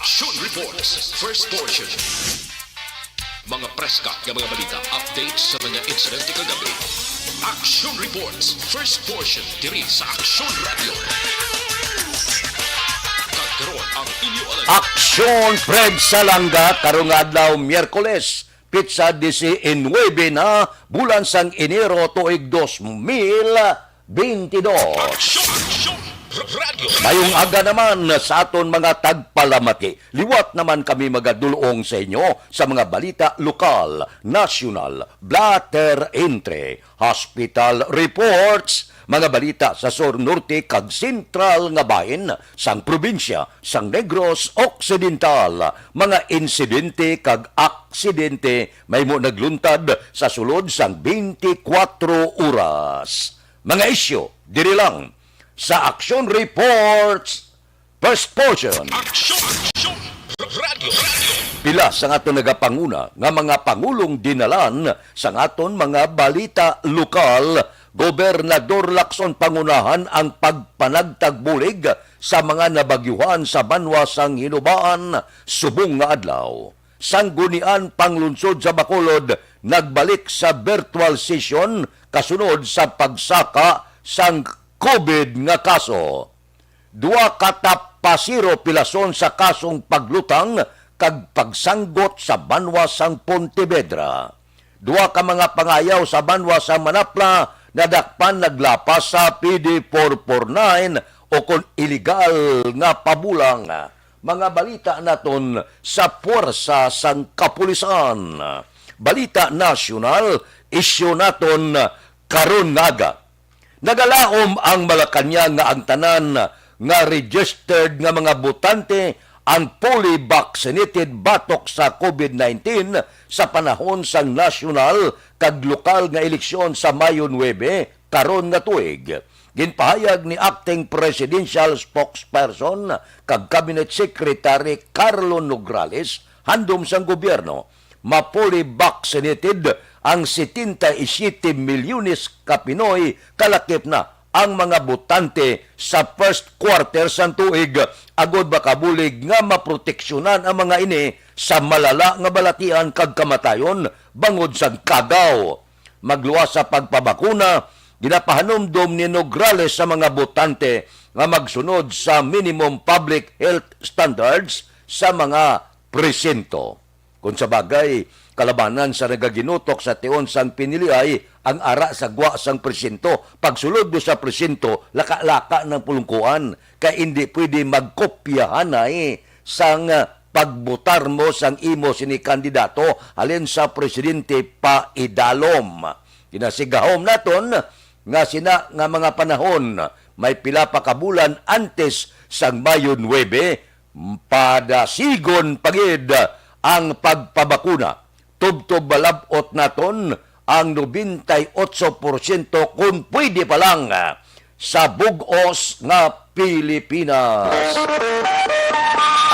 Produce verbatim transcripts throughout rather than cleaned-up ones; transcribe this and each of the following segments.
Action Reports, first portion. Mga preska nga mga balita, updates sa mga insidente kagabi. Action Reports, first portion, diri sa Action Radio. Kag karon ang inyo alang- Aksyon, Fred Salanga, karong adlaw, Miyerkules, petsa diecinuebe na, bulan sang Enero, tuig dos mil bentidós. Action, Action Radio. Mayong aga naman sa aton mga tagpalamati. Liwat naman kami magadulong sa inyo sa mga balita lokal, nasyonal, blatter entre, hospital reports, mga balita sa sur, norte, kag sentral nga bahin sang probinsya sang Negros Occidental, mga insidente kag aksidente mahimo nagluntad sa sulod sang twenty-four oras. Mga isyu diri lang sa Action Reports, first portion. Action, Action Radio, Radio. Pila sang aton nagapanguna nga mga pangulong dinalan sang aton mga balita lokal, Gobernador Lacson pangunahan ang pagpanagtag bulig sa mga nabagyuhan sa banwa sang Hinubaan subong nga adlaw. Sangguniang Panglungsod sa Bacolod nagbalik sa virtual session kasunod sa pagsaka sang covid nga kaso. Dua ka tapasiro pilason sa kasong paglutang kag pagsanggot sa banwa sang Pontevedra. Dua ka mga pangayaw sa banwa sang Manapla nadakpan naglapas sa P D four four nine o kon iligal nga pabulang. Mga balita naton sa puwersa sang kapulisan. Balita nasyonal, isyu naton karon nga aga. Nagalaom ang Malacañang nga ang tanan nga registered nga mga botante ang fully vaccinated batok sa covid nineteen sa panahon sang nasyonal kag lokal nga eleksyon sa Mayo nuebe karon nga tuig. Ginpahayag ni Acting Presidential Spokesperson kag Cabinet Secretary Carlo Nograles, handom sang gobyerno, ma-fully vaccinated ang setenta y siete milyones ka Pinoy, kalakip na ang mga botante sa first quarter sang tuig, agod makabulig nga maproteksyonan ang mga ini sa malala nga balatian kag kamatayon bangod sang kagaw. Magluwas sa pagpabakuna, ginapahanumdom ni Nograles sa mga botante nga magsunod sa minimum public health standards sa mga presinto. Kung sa bagay, kalabanan sa nagaginutok sa tion sang piniliay ang ara sa gwa sang presinto. Pagsulod mo sa presinto, laka-laka ng pulungkuan, kay indi pwede magkopyahanay sang pagbutar mo sang imo sini kandidato halin sa presidente pa idalom. Ginasigahom naton nga sina nga mga panahon may pila pa ka bulan antes sang Mayo nuebe, padasigon pa gid ang pagpabakuna. Tubtob malab-ot naton ang nobenta y otso porsyento kon pwede pa lang sa bug-os nga Pilipinas.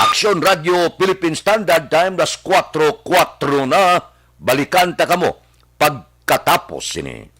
Aksyon Radio Philippine Standard Time, las kuwatro kuwatro na. Balikan ta kamo pagkatapos sini.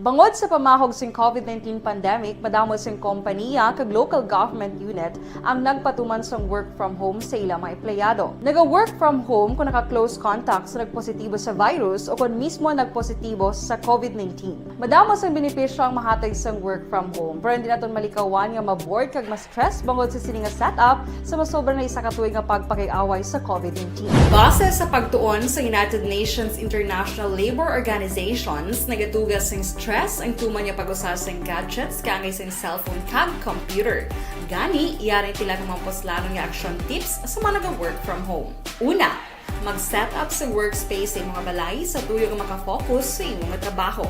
Bangod sa pamahog sing COVID nineteen pandemic, madamo sing kompaniya kag local government unit ang nagpatuman sang work from home sa ila mga empleyado. Naga-work from home kung naka-close contact sa nagpositibo sa virus o kon mismo nagpositibo sa COVID nineteen. Madamo sang benepisyo ang mahatag sang work from home, pero hindi naton malikawan nga ma-bored kag ma-stress bangod sa sini nga setup sa masobra na isa ka tuig nga pagpakig-away sa COVID nineteen. Base sa pagtuon sa United Nations International Labour Organizations, nagatuga sing stress ang tuman nga pag-usa sing gadgets kaangay sing cellphone kag computer. Gani, yari ang pila ka mga puslanon nga action tips sa mga naga-work from home. Una, mag-set up sa workspace sa imong balay sa tuyo nga makafocus sa imong trabaho.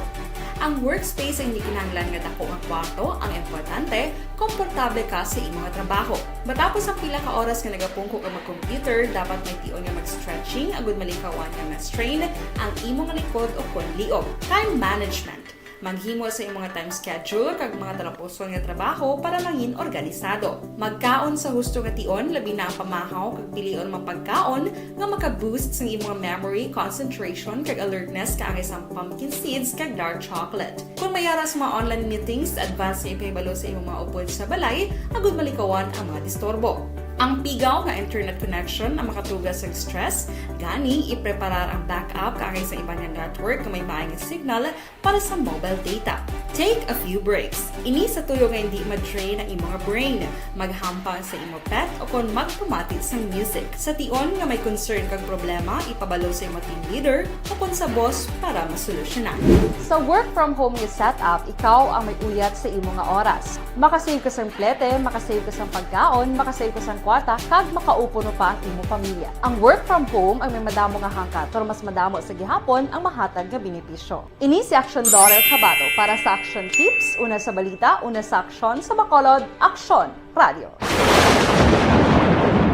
Ang workspace ay hindi kinahanglan nga dako nga kwarto ang importante, komportable ka sa imong trabaho. Matapos ang pila ka oras nga nagapungko ka mag-computer, dapat may tion nga mag-stretching agud malikawan nga ma-strain ang imong likod o kon liog. Time management. Maghimo sa imong time schedule kag mga talapuson nga trabaho para mangin organisado. Magkaon sa husto nga tion, labi na ang pamahaw kag pilion mga pagkaon nga maka-boost sang imong memory, concentration, kag alertness kaangay sang pumpkin seeds kag dark chocolate. Kung may ara sa mga online meetings, advance nga ipahibalo sa imong mga upod sa balay agud malikawan ang mga disturbo. Ang pigaw nga internet connection ang makatuga sa stress, gani ipreparar ang backup kaangay sa iban nga network nga may maayong signal para sa mobile data. Take a few breaks. Ini sa tuyo nga hindi ma-drain ang imong brain. Maghampang sa imong pet o kon magpamati sang music. Sa tion nga may concern kag problema, ipabalo sa imong team leader o kon sa boss para masolusyonan. Sa work from home nga setup, ikaw ang may uyat sa imo nga oras. Makasave ka sang plete, makasave ka sang pagkaon, makasave ka sang kwarta, kag makaupo pa ang imo pamilya. Ang work from home ang may madamo nga hangkat, pero mas madamo sa gihapon ang mahatag nga benepisyo. Ini si Action Daughter Kabato para sa Action Tips, una sa balita, una sa aksyon, sa Bacolod, Aksyon Radio.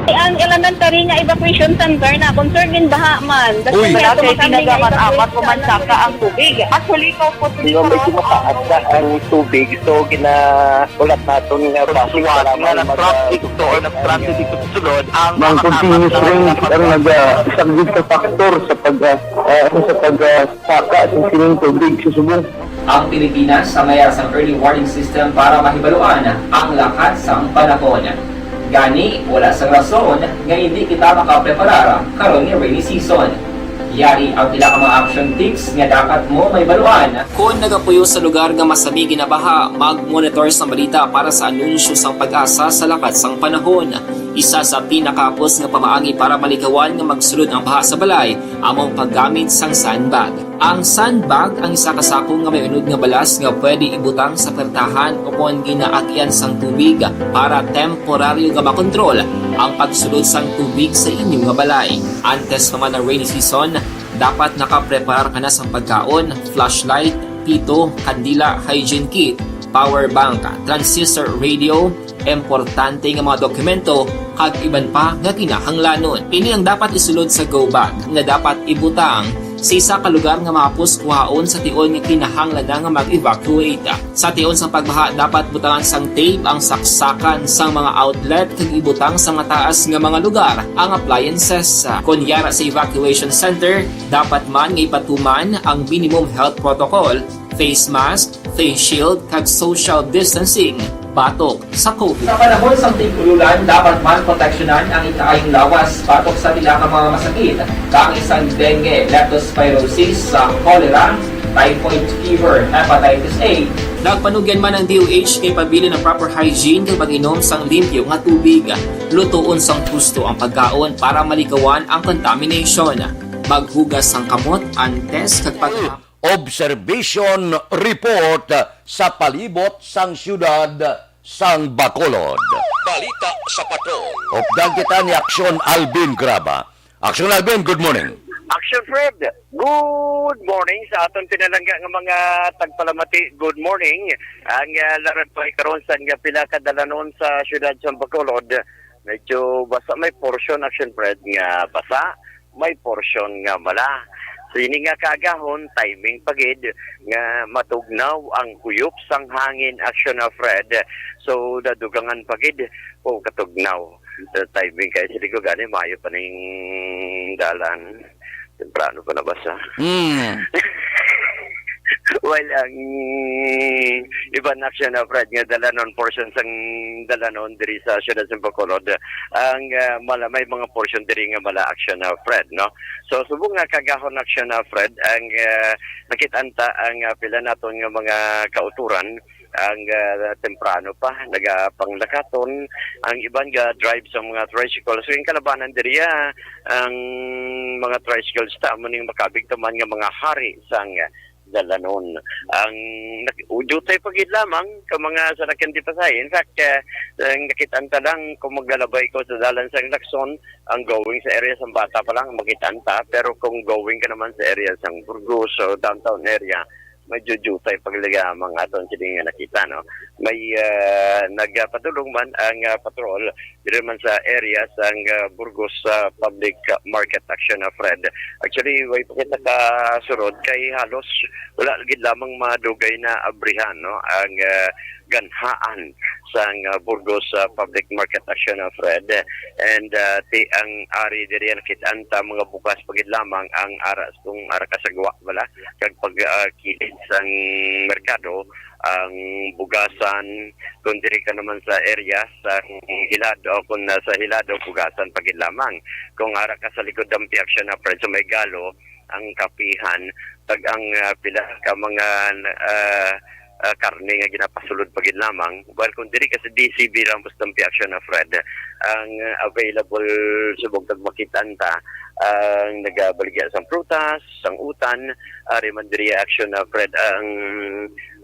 Ang elementary nga evacuation center na concern in baha man. Uy. Wala kay ginagamit apat ko man saka ang tubig. Actually, ikaw po, medyo mataas na ang tubig, so gina-, ulat naton nga base sa lamang na mag-, traffic to or nag-traffic dito sa sulod, ang mga continuous rain ang nag-, ah, isang sa factor sa pag, ah, ah, sa pag, ah, saka sa sining tubig sa subong. Ang Pilipinas ang may sang early warning system para mahibaluan ang lakat sang panahon. Gani, wala sang rason nga hindi kita makapreparar karon nga rainy season. Yari ang pila ka mga action tips nga dapat mo mahibaluan. Kon nagapuyo sa lugar nga masami ginabaha, mag-monitor sang balita para sa anunsyo sang PAGASA sa lakat sang panahon. Isa sa pinakahapos nga pamaagi para malikawan nga magsulod ang baha sa balay amo ang paggamit sang sandbag. Ang sandbag ang isa ka sako nga may unod nga balas nga pwede ibutang sa pertahan o kon ginaagyan sang tubig para temporaryo nga makontrol ang pagsulod sang tubig sa inyo nga balay. Antes pa man ang rainy season, dapat nakapreparar ka na sang pagkaon, flashlight, pito, kandila, hygiene kit, power bank, transistor radio, importante nga mga dokumento, kag iban pa nga kinahanglanon. Ini ang dapat isulod sa go bag nga dapat ibutang sa isa ka lugar nga mahapos kuhaon sa tion nga kinahanglan na nga mag-evacuate. Sa tion sang pagbaha, dapat butangan sang tape ang saksakan sang mga outlet kag ibutang sa mataas nga mga lugar ang appliances. Kon yara sa evacuation center, dapat man nga ipatuman ang minimum health protocol, face mask, face shield, kag social distancing batok sa COVID. Sa panahon sang tig-ululan, dapat man proteksyonan ang ikaayong lawas batok sa pila ka mga masakit, kaangay sang dengue, leptospirosis, sa cholera, typhoid fever, hepatitis A. Nagpanugyan man ang D O H nga ipabilin ang proper hygiene kag pag-inom sang limpyo nga tubig. Lutoon sang husto ang pagkaon para malikawan ang contamination. Maghugas sang kamot antes kag pag- Observation report sa palibot sang siyudad sang Bacolod. Balita sa Patrol. Updan kita ni Aksyon Alvin Graba. Aksyon Alvin, good morning. Aksyon Fred, good morning sa aton pinalangga nga mga tagpalamati. Good morning. Ang, ah, larat pa karon sa nga pila ka dalanon sa siyudad sa Bacolod. Medyo basa, may portion, Aksyon Fred, nga basa, may portion nga mala. So, ini nga kaagahon, timing pa gid nga matugnaw ang huyop sang hangin, Aksyon Fred. So, dadugangan pa gid o katugnaw. Sa timing kay sila ko gani, maayo pa ning dalan. Temprano pa nabasa. Mm. Well, ang iban action na, Fred, nga Dalanon, portion sang Dalanon diri sa siyudad sa Bacolod, ang, ah, mala, may mga portion diri nga mala action na, Fred, no? So, subong nga kagahon action na, Fred, ang, ah, nakit-an ta ang, ah, pila naton nga mga kauturan, ang, ah, temprano pa, nagapanglakaton, ang iban ga drive sa mga tricycle. So, yung kalabanan diri, ah, ang mga tricycles ta, amo ning makabig ta man nga mga hari sang Dalanon. Ang nak-, jutay pa gid lamang ka mga salakyan di pasay. In fact, eh, ang nakit-an ta lang kung maglalabay ko sa dalan sang Lacson, ang going sa area sang Bata pa lang, makit-an ta. Pero kung going ka naman sa area sang Burgos o downtown area, medyo jutay pa gid lamang aton sini nga nakita, no? May, ah, nagapatulong man ang, ah, patrol diri man sa area sang, ah, Burgos, ah, Public Market action na, Fred. Actually, way pa kita kasurod kay halos wala gid lamang madugay na abrihan, no? Ang, ah, ganhaan sang, ah, Burgos, ah, Public Market action na, Fred. And, ah, ti ang ari diri nakit-an ta mga bugas pa gid lamang ang ara kung ara ka sa guwa bala kag pag, ah, kilid sang merkado ang bugasan. Kung diri ka naman sa area sa Hilado, kung nasa Hilado, bugasan pa gid lamang. Kung ara ka sa likod ng Piaksyon na, Fred, sa may Galo, ang kapihan, pag ang, ah, pila ka mga, ah, ah, karne nga ginapasulod pa gid lamang. Well, kung diri ka sa D C B Ramos ng Piaksyon na, Fred, ang, ah, available subong kag makit-an ta, ang nagabaligya sang prutas, sang utan, ari man diri action na, Fred, ang,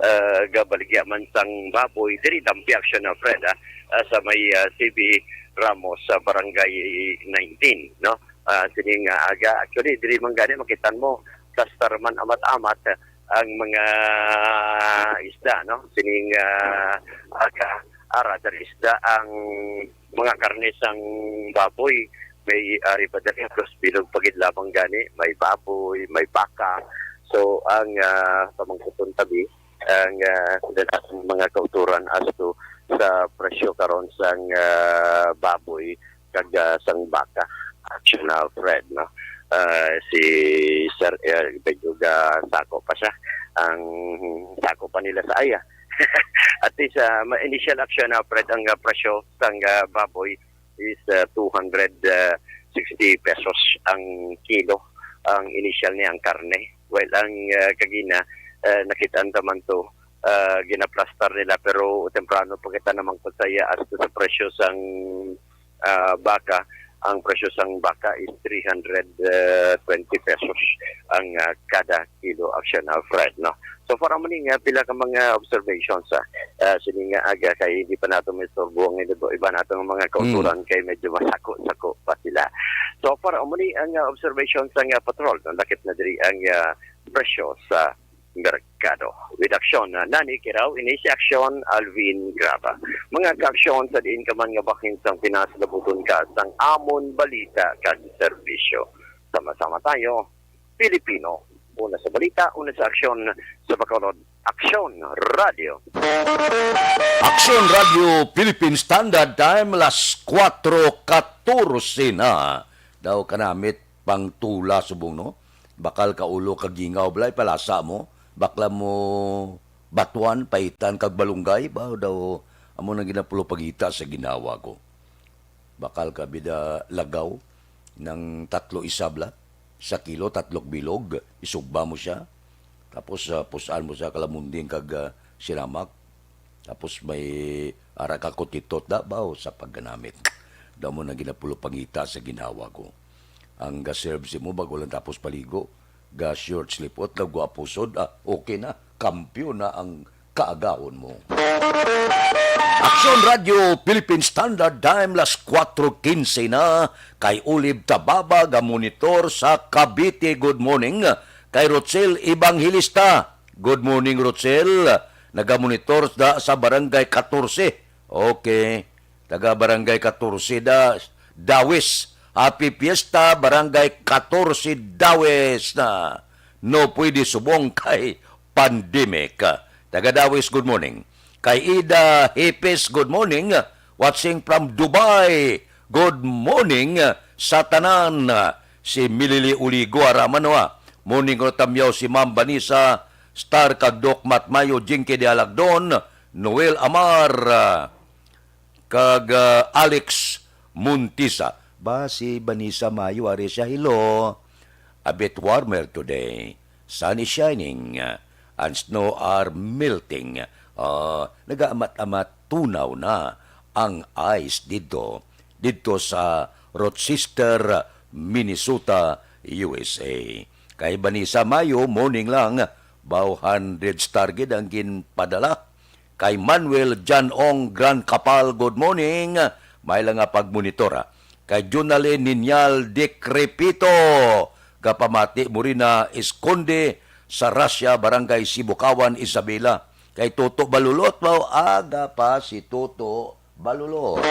ah, gabaligya man sang baboy, diri dampi action na, Fred, ah, ah, sa may, ah, C B Ramos sa Barangay nineteen, no? Ah, sini nga aga, actually, diri man gani makitan mo, plastar man amat-amat ang mga isda, no? Sining, ah, aga, ara, diri isda ang mga karne sang baboy. May ari pa diri, plus bilog pa gid lamang gani, may baboy, may baka. So, ang, ah, pamangkuton tabi, ang, ah, sila ang mga kauturan as to sa presyo karon sang, ah, baboy kag, ah, sang baka. Action na, Fred, no? Ah, si Sir, eh, medyo ga sako pa siya. Ang sako pa nila sa iya. At least, ah, ma-, initial action na, Fred, ang, ah, presyo sang, ah, baboy is, ah, two hundred sixty pesos ang kilo, ang initial niya, ang karne. Well, ang, ah, kagina, ah, nakit-an ta man to, ah, ginaplastar nila, pero temprano pa kita naman pagsaya as to sa presyo sang, ah, baka. Ang presyo sang baka is three hundred twenty pesos ang, ah, kada kilo, action na, Fred, no? So far, amo ni nga pila ka mga observations, ah, ah, sini nga aga, kay hindi pa nato maistorbo ang iba, iba nato nga mga kauturan, kay medyo masako-sako pa sila. So far, amo ni ang, ah, observation sa nga patrol, no? Lakip na diri ang, ah, presyo sa merkado. With action, ah, nani kiraw ini si Action Alvin Graba. Mga kaaksyon, sa diin ka man nga bahin sang Pinas, labuton ka sang amon balita kag serbisyo. Sama-sama tayo, Pilipino. Una sa balita, una sa aksyon, sa Bacolod, Aksyon Radio. Aksyon Radio Philippine Standard Time, las kuwatro katorse na. Daw kanamit pang tula subong, no? Bakal ka ulo ka gingaw, balay palasa mo. Bakla mo batuan, paitan kag balunggay, ba daw amo nang ginapulo pagita sa ginawa ko. Bakal ka bida lagaw ng tatlo isabla, sa kilo, tatlok bilog, isugba mo siya. Tapos, ah, pus-an mo sa kalamunding kag, ah, sinamak. Tapos may ara ka kutitot da, baw, sa pagganamit. Daw mo na ginapulo pangita sa ginawa ko. Ang ga-serve si mo bago lang tapos paligo. Ga short slipot, lagwa pusod. Ah, okay na. Kampiyon na ang kaagahon mo. Aksyon Radio Philippine Standard Time, las kuwatro kinse na. Kay Olive Tababa, ga monitor sa Cavite. Good morning. Kay Rochelle Evangelista. Good morning, Rochelle. Nagamonitor da sa Barangay katorse. Okay. Taga Barangay katorse da, Dawis. Happy Fiesta, Barangay katorse, Dawis na. No pwede subong kay pandemic. Taga Dawis, good morning. Kay Ida Hipis, good morning. Watching from Dubai. Good morning sa tanan. Si Milili Uligo, ara man, no, ah. Morning, Rotamyaw, si Ma'am Vanessa Star kag Doc Matt Mayo, Jinky de Alagdon, Noel Amar, ah, kag, ah, Alex Montisa. Ba, si Vanessa Mayo, ari siya, "Hello. A bit warmer today. Sun is shining, ah, and snow are melting." Ah, nagaamat-amat tunaw na ang ice didto, didto sa Rochester, Minnesota, U S A. Kay Vanessa Mayo, morning lang, baw hundred star gid ang ginpadala. Kay Manuel Jan Ong Gran Kapal, good morning. May lang nga pagmonitor, ha. Kay Junalyn Ninyal Decrepito, gapamati mo rin na Esconde sa Russia, Barangay Sibukawan, Isabela. Kay Toto Balulot, baw aga pa si Toto Balulot.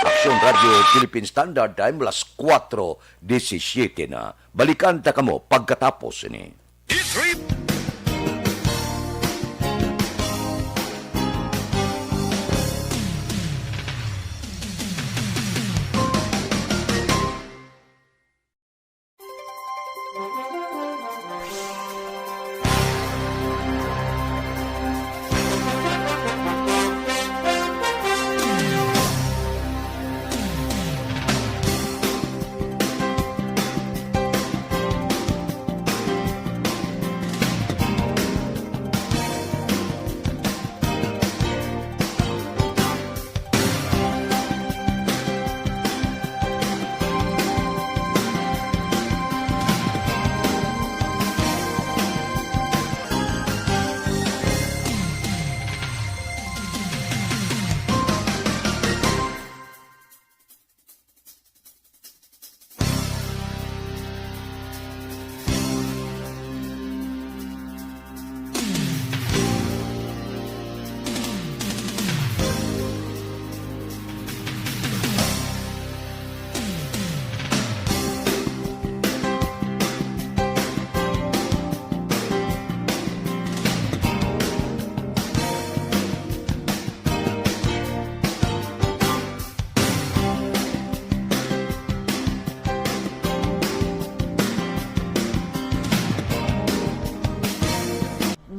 Aksyon Radio Philippine Standard Time, las kuwatro disisiyete na. Balikan ta kamo pagkatapos ini. Hit Trip.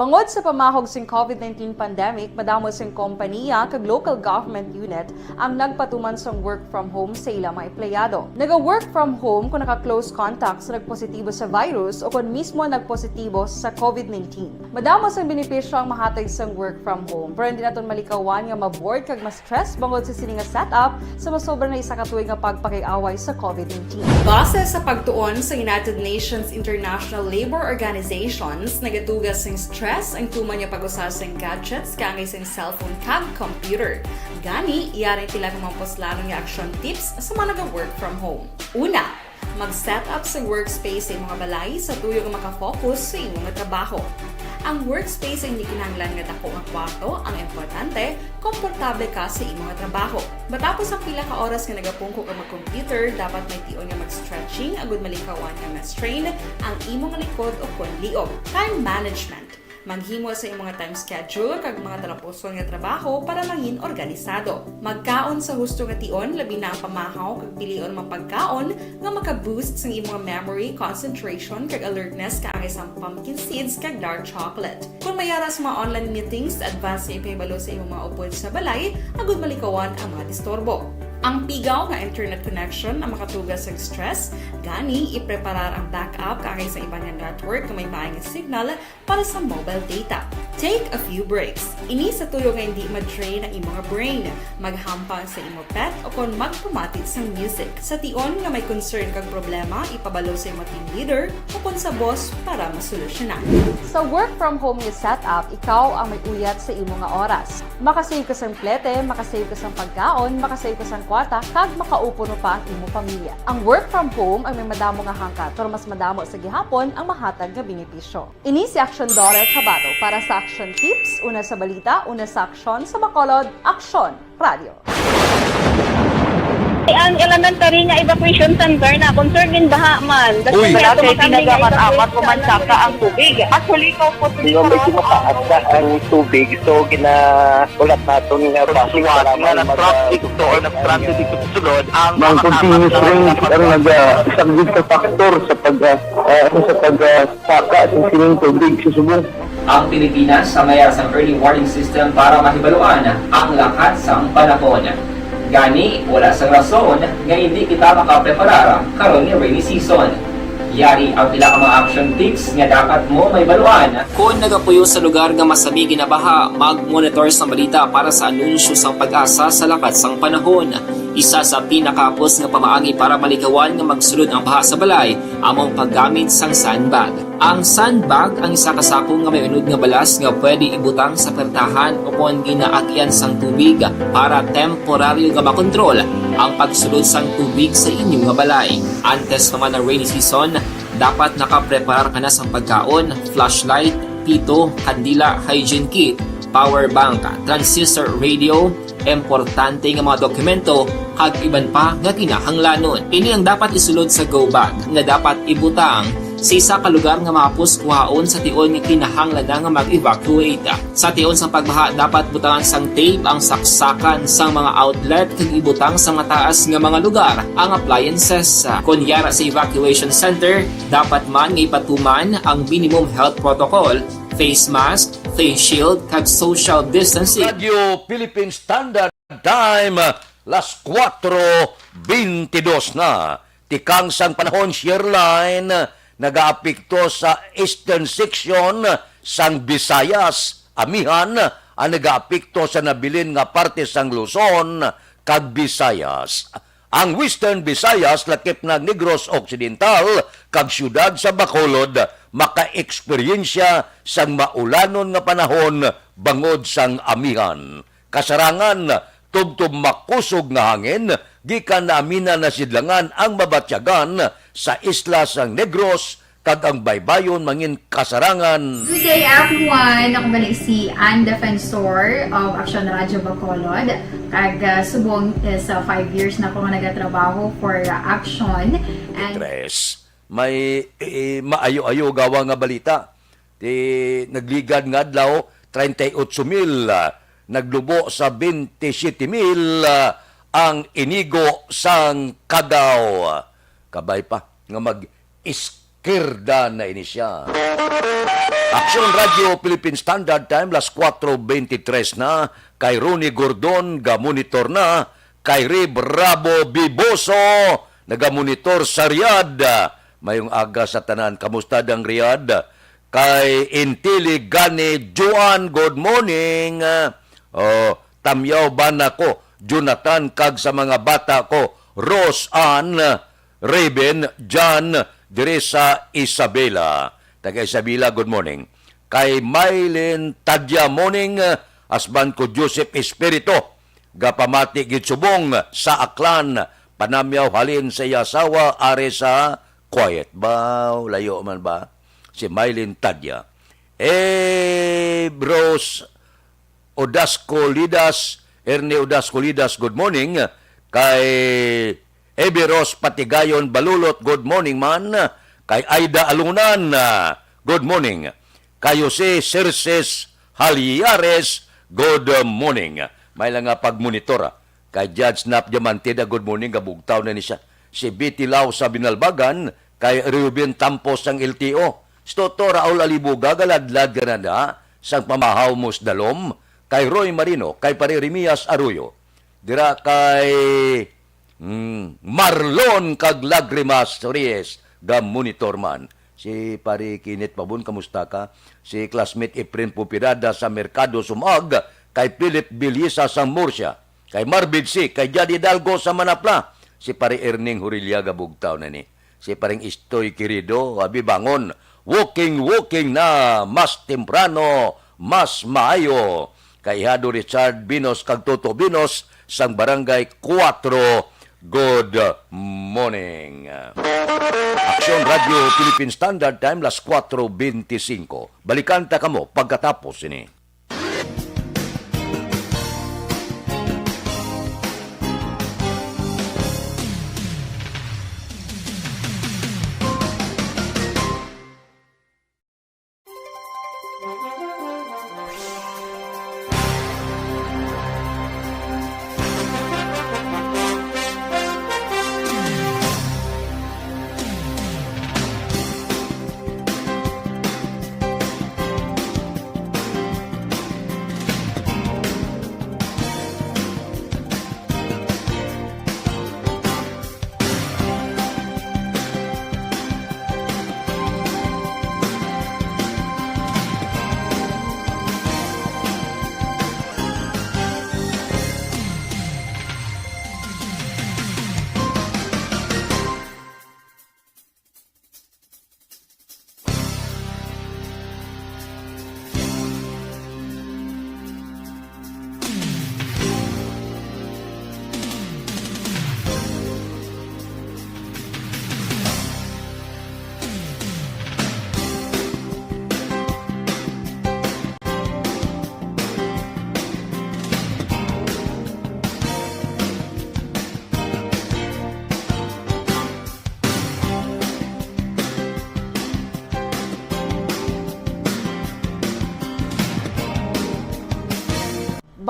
Bangod sa pamahog sing covid nineteen pandemic, madamo sing kompaniya kag local government unit ang nagpatuman sang work from home sa ila mga empleyado. Naga-work from home kon naka-close contact sa nagpositibo sa virus o kon mismo nagpositibo sa covid nineteen. Madamo sang benepisyo ang mahatag sang work from home, pero hindi naton malikawan nga ma-bored kag ma-stress bangod sa sini nga setup sa masobra na isa ka tuig nga pagpakig-away sa covid nineteen. Base sa pagtuon sa United Nations International Labour Organizations, nagatuga sing stress ang tuman nga pag-usa sing gadgets kaangay sing cellphone kag computer. Gani, yari ang pila ka mga puslanon nga action tips sa mga naga-work from home. Una, mag-set up sa workspace sa imong balay sa tuyo nga makafocus sa imo nga trabaho. Ang workspace ay hindi kinahanglan nga dako nga kwarto, ang importante, komportable ka sa imo nga trabaho. Matapos ang pila ka oras nga nagapungko ka mag-computer, dapat may tion nga mag-stretching agud malikawan nga ma-strain ang imo nga likod o kon liog. Time management. Maghimo sa imong nga time schedule kag mga talapuson nga trabaho para mangin organisado. Magkaon sa husto nga tion, labi na ang pamahaw kag pilion mga pagkaon nga maka-boost sang imong memory, concentration, kag alertness, kaangay sang pumpkin seeds kag dark chocolate. Kon may ara sa mga online meetings, advance nga ipahibalo sa imong mga upod sa balay agud malikawan ang mga disturbo. Ang pigaw nga internet connection ang makatuga sa stress, gani ipreparar ang backup kaangay sa iban nga network nga may maay nga signal para sa mobile data. Take a few breaks. Ini sa tuyo nga hindi ma-drain ang imo nga brain. Maghampang sa imo pet o kon magpamati sang music. Sa tion nga may concern kag problema, ipabalo sa imo team leader o kon sa boss para masolusyonan. Sa work from home nga setup, ikaw ang may uyat sa imo nga oras. Makasave ka sang plete, makasave ka sang pagkaon, makasave ka sang kwarta, kag makaupo pa ang imo pamilya. Ang work from home ang may madamo nga hangkat, pero mas madamo sa gihapon ang mahatag nga benepisyo. Ini si Action Daughter Chavado para sa Action Tips, una sa balita, una sa aksyon, sa Bacolod, Aksyon Radio. Ang elementary nga evacuation center na concern din baha man. Uy. Wala kay tinaga man amat ko man saka ang tubig. Actually, ikaw po, di ba, medyo mataas na ang tubig, so ginaulat naton nga suwat nga nag-transit to or nag-transit dito sa sulod ang mga continuous rain ang nag-, ah, isa gid ka factor sa pag, ah, ah, sa pag, ah, saka sa sining tubig sa subong. Ang Pilipinas sa mayar sang early warning system para mahibaluan ang lakat sang panahon. Gani, wala sang rason nga hindi kita makapreparar karon nga rainy season. Yari ang pila ka mga action tips nga dapat mo mahibaluan. Kon nagapuyo sa lugar nga masami ginabaha, mag-monitor sa balita para sa anunsyo sang PAGASA sa lakat sang panahon. Isa sa pinakahapos nga pamaagi para malikawan nga magsulod ang baha sa balay amo ang paggamit sang sandbag. Ang sandbag ang isa ka sako nga may unod nga balas nga pwede ibutang sa pertahan o kon ginaagyan sang tubig para temporaryo nga makontrol ang pagsulod sang tubig sa inyo nga balay. Antes pa man ang rainy season, dapat nakapreparar ka na sang pagkaon, flashlight, pito, kandila, hygiene kit, power bank, transistor radio, importante nga mga dokumento, kag iban pa nga kinahanglanon. Ini ang dapat isulod sa go bag nga dapat ibutang sa isa ka lugar nga mahapos kuhaon sa tion nga kinahanglan na nga mag-evacuate. Sa tion sang pagbaha, dapat butangan sang tape ang saksakan sang mga outlet kag ibutang sa mataas nga mga lugar ang appliances. Kon yara sa evacuation center, dapat man nga ipatuman ang minimum health protocol, face mask, face shield, kag social distancing. Radyo Philippine Standard Time, las kuwatro bentidus na. Tikang sang panahon, shear line nagaapekto sa eastern section sang Visayas, amihan ang nagaapekto sa nabilin nga parte sang Luzon kag Visayas. Ang Western Visayas, lakip na Negros Occidental, kag siyudad sa Bacolod, makaeksperyensya sang maulanon nga panahon bangod sang amihan. Kasarangan, tubtob makusog nga hangin gikan naaminan na sidlangan ang mabatyagan sa isla sang Negros kag ang baybayon mangin kasarangan. Good day, everyone. Ako gali si Ann Defensor of Action Radio Bacolod. Kag, ah, subong, eh, sa five years na ko nga nagatrabaho for, ah, Action. And Tres, may, eh, maayo-ayo gawa nga balita. Ti nagligad nga adlaw, treinta y ocho mil, ah, naglubo sa twenty-seven mil, ah, ang inigo sang Cagao. Kabay pa nga mag-iskirda na ini siya. Action Radio Philippine Standard Time, las kuwatro bentitres na. Kay Ronnie Gordon, ga-monitor na. Kay Ray Bravo Biboso, naga-monitor sa Riyadh. Mayong aga sa tanan. Kamusta dang Riyadh? Kay Intiligani Juan, good morning. Oh, Tamyaw ba nako, Jonathan, kag sa mga bata ko, Rose Ann, Raven, John, diri sa Isabela. Taga Isabela, good morning. Kay Mylene Tadia, morning, husband ko, Joseph Espirito, gapamati gid subong sa Aklan, panamyaw halin sa iya asawa ari sa Quiet ba, layo man ba, si Mylene Tadia. Eh, Bros Odasco Lidas, Ernie Odasco Lidas, good morning. Kay Eberos Patigayon Balulot, good morning man. Kay Aida Alunan, ah, good morning. Kay Jose Circes Halyares, good morning. May lang nga pagmonitor, ah. Kay Judge Nap Diamantida, good morning, gabugtaw na ni siya. Si Betty Lau sa Binalbagan, kay Reuben Tampos sang L T O. Si Toto Raul Alibuga, galadlad ka na na, sang pamahaw mo sa dalom, kay Roy Marino, kay Pare Remias Arroyo. Dira kay, mm, Marlon kag Lagrimas Reyes, ga-monitor man. Si Pare Kenneth Pabon, kamusta ka? Si classmate Efren Pupirada sa Merkado Sumag, kay Philip Bilisa sa Murcia, kay Marvin C, kay Jad Hidalgo sa Manapla, si Pare Erning Hurilla, gabugtaw na ni. Si Pareng Istoy Querido, abi bangon. Walking, walking na, mas temprano, mas maayo. Kay Hado Richard Binos kag Toto Binos sang Barangay Cuatro, good morning. Action Radio Philippine Standard Time, las kuwatro bentisinko. Balikan ta kamo pagkatapos sini.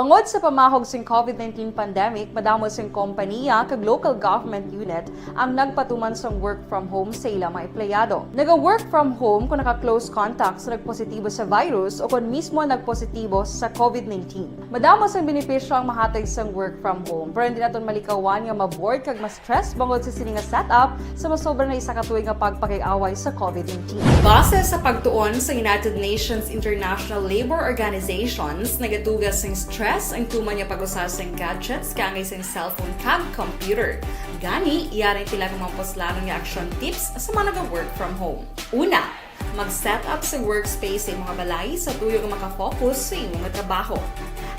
Tungod sa pamahog sing COVID nineteen pandemic, madamo sing kompaniya kag local government unit ang nagpatuman sang work from home sa ila mga empleyado. Naga-work from home kung naka-close contact sa nagpositibo sa virus o kon mismo nagpositibo sa COVID nineteen. Madamo sang benepisyo ang mahatag sang work from home, pero hindi naton malikawan nga ma-bored kag ma-stress bangod sa sini nga setup sa masobra na isa ka tuig nga pagpakig-away sa COVID nineteen. Base sa pagtuon sa United Nations International Labour Organizations, nagatuga sing stress ang tuman nga pag-usa sing gadgets kaangay sing cellphone kag computer. Gani, yari pila ka mga puslanon nga action tips sa mga naga-work from home. Una, mag-set up sa workspace sa imong balay sa tuyo nga makafocus sa imong trabaho.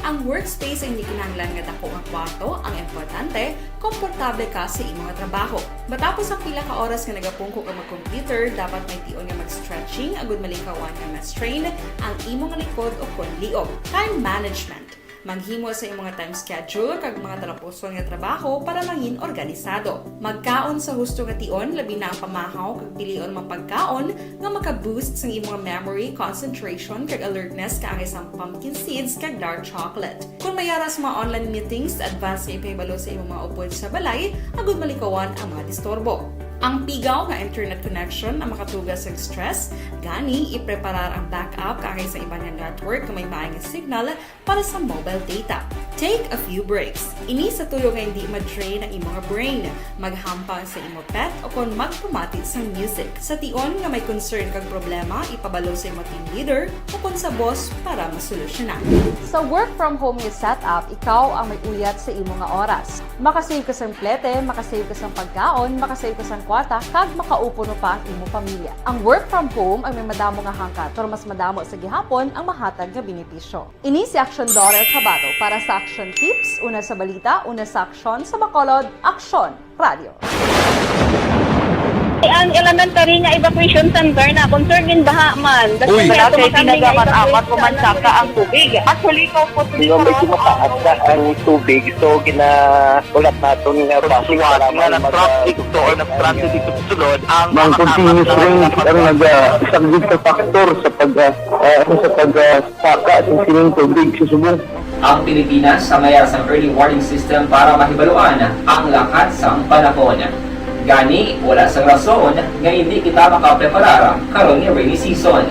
Ang workspace ay hindi kinahanglan nga dako nga kwarto, ang importante, komportable ka sa imong trabaho. Matapos ang pila ka oras nga nagapungko ka mag-computer, dapat may tion nga mag-stretching agud malikawan nga ma-strain ang imong likod o kon liog. Time management. Maghimo sa imong time schedule kag mga talapuson nga trabaho para mangin organisado. Magkaon sa husto nga tion, labi na ang pamahaw kag pilion mga pagkaon nga maka-boost sang imong memory, concentration, kag alertness kaangay sang pumpkin seeds kag dark chocolate. Kung may ara sa mga online meetings, advance nga ipahibalo sa imong mga upod sa balay agud malikawan ang mga disturbo. Ang pigaw nga internet connection ang makatuga sa stress, gani ipreparar ang backup kaangay sa iban nga network nga may maayong signal para sa mobile data. Take a few breaks. Ini sa tuyo nga hindi ma-drain ang imong brain. Maghampang sa imo pet o kon magpamati sang music. Sa tion nga may concern kag problema, ipabalo sa imo team leader o kon sa boss para masolusyonan. Sa work from home nga setup, ikaw ang may uyat sa imo nga oras. Makasave ka sang plete, makasave ka sang pagkaon, makasave ka sang kwarta, kag makaupo pa ang imo pamilya. Ang work from home ang may madamo nga hangkat, pero mas madamo sa gihapon ang mahatag nga benepisyo. Ini si Action Daughter Kabato para sa Action Tips, una sa balita, una sa aksyon, sa Bacolod, Aksyon Radio. Ang elementary nga evacuation center na concern in baha man. Uy! Wala kay ginagamit-amat ko man saka ang tubig. Actually, ko po. Di ba, medyo mataas na ang tubig, so ginahulat naton nga base para mag-, traffic to or traffic ito sulod ang mga continuous rain ang nag-, ah, isang big factor sa pag, ah, ah, sa pag, ah, saka sa sining tubig sa subong. Ang Pilipinas ang may sang early warning system para mahibaluan ang lakat sang panahon. Gani, wala sang rason nga hindi kita makapreparar karon nga rainy season.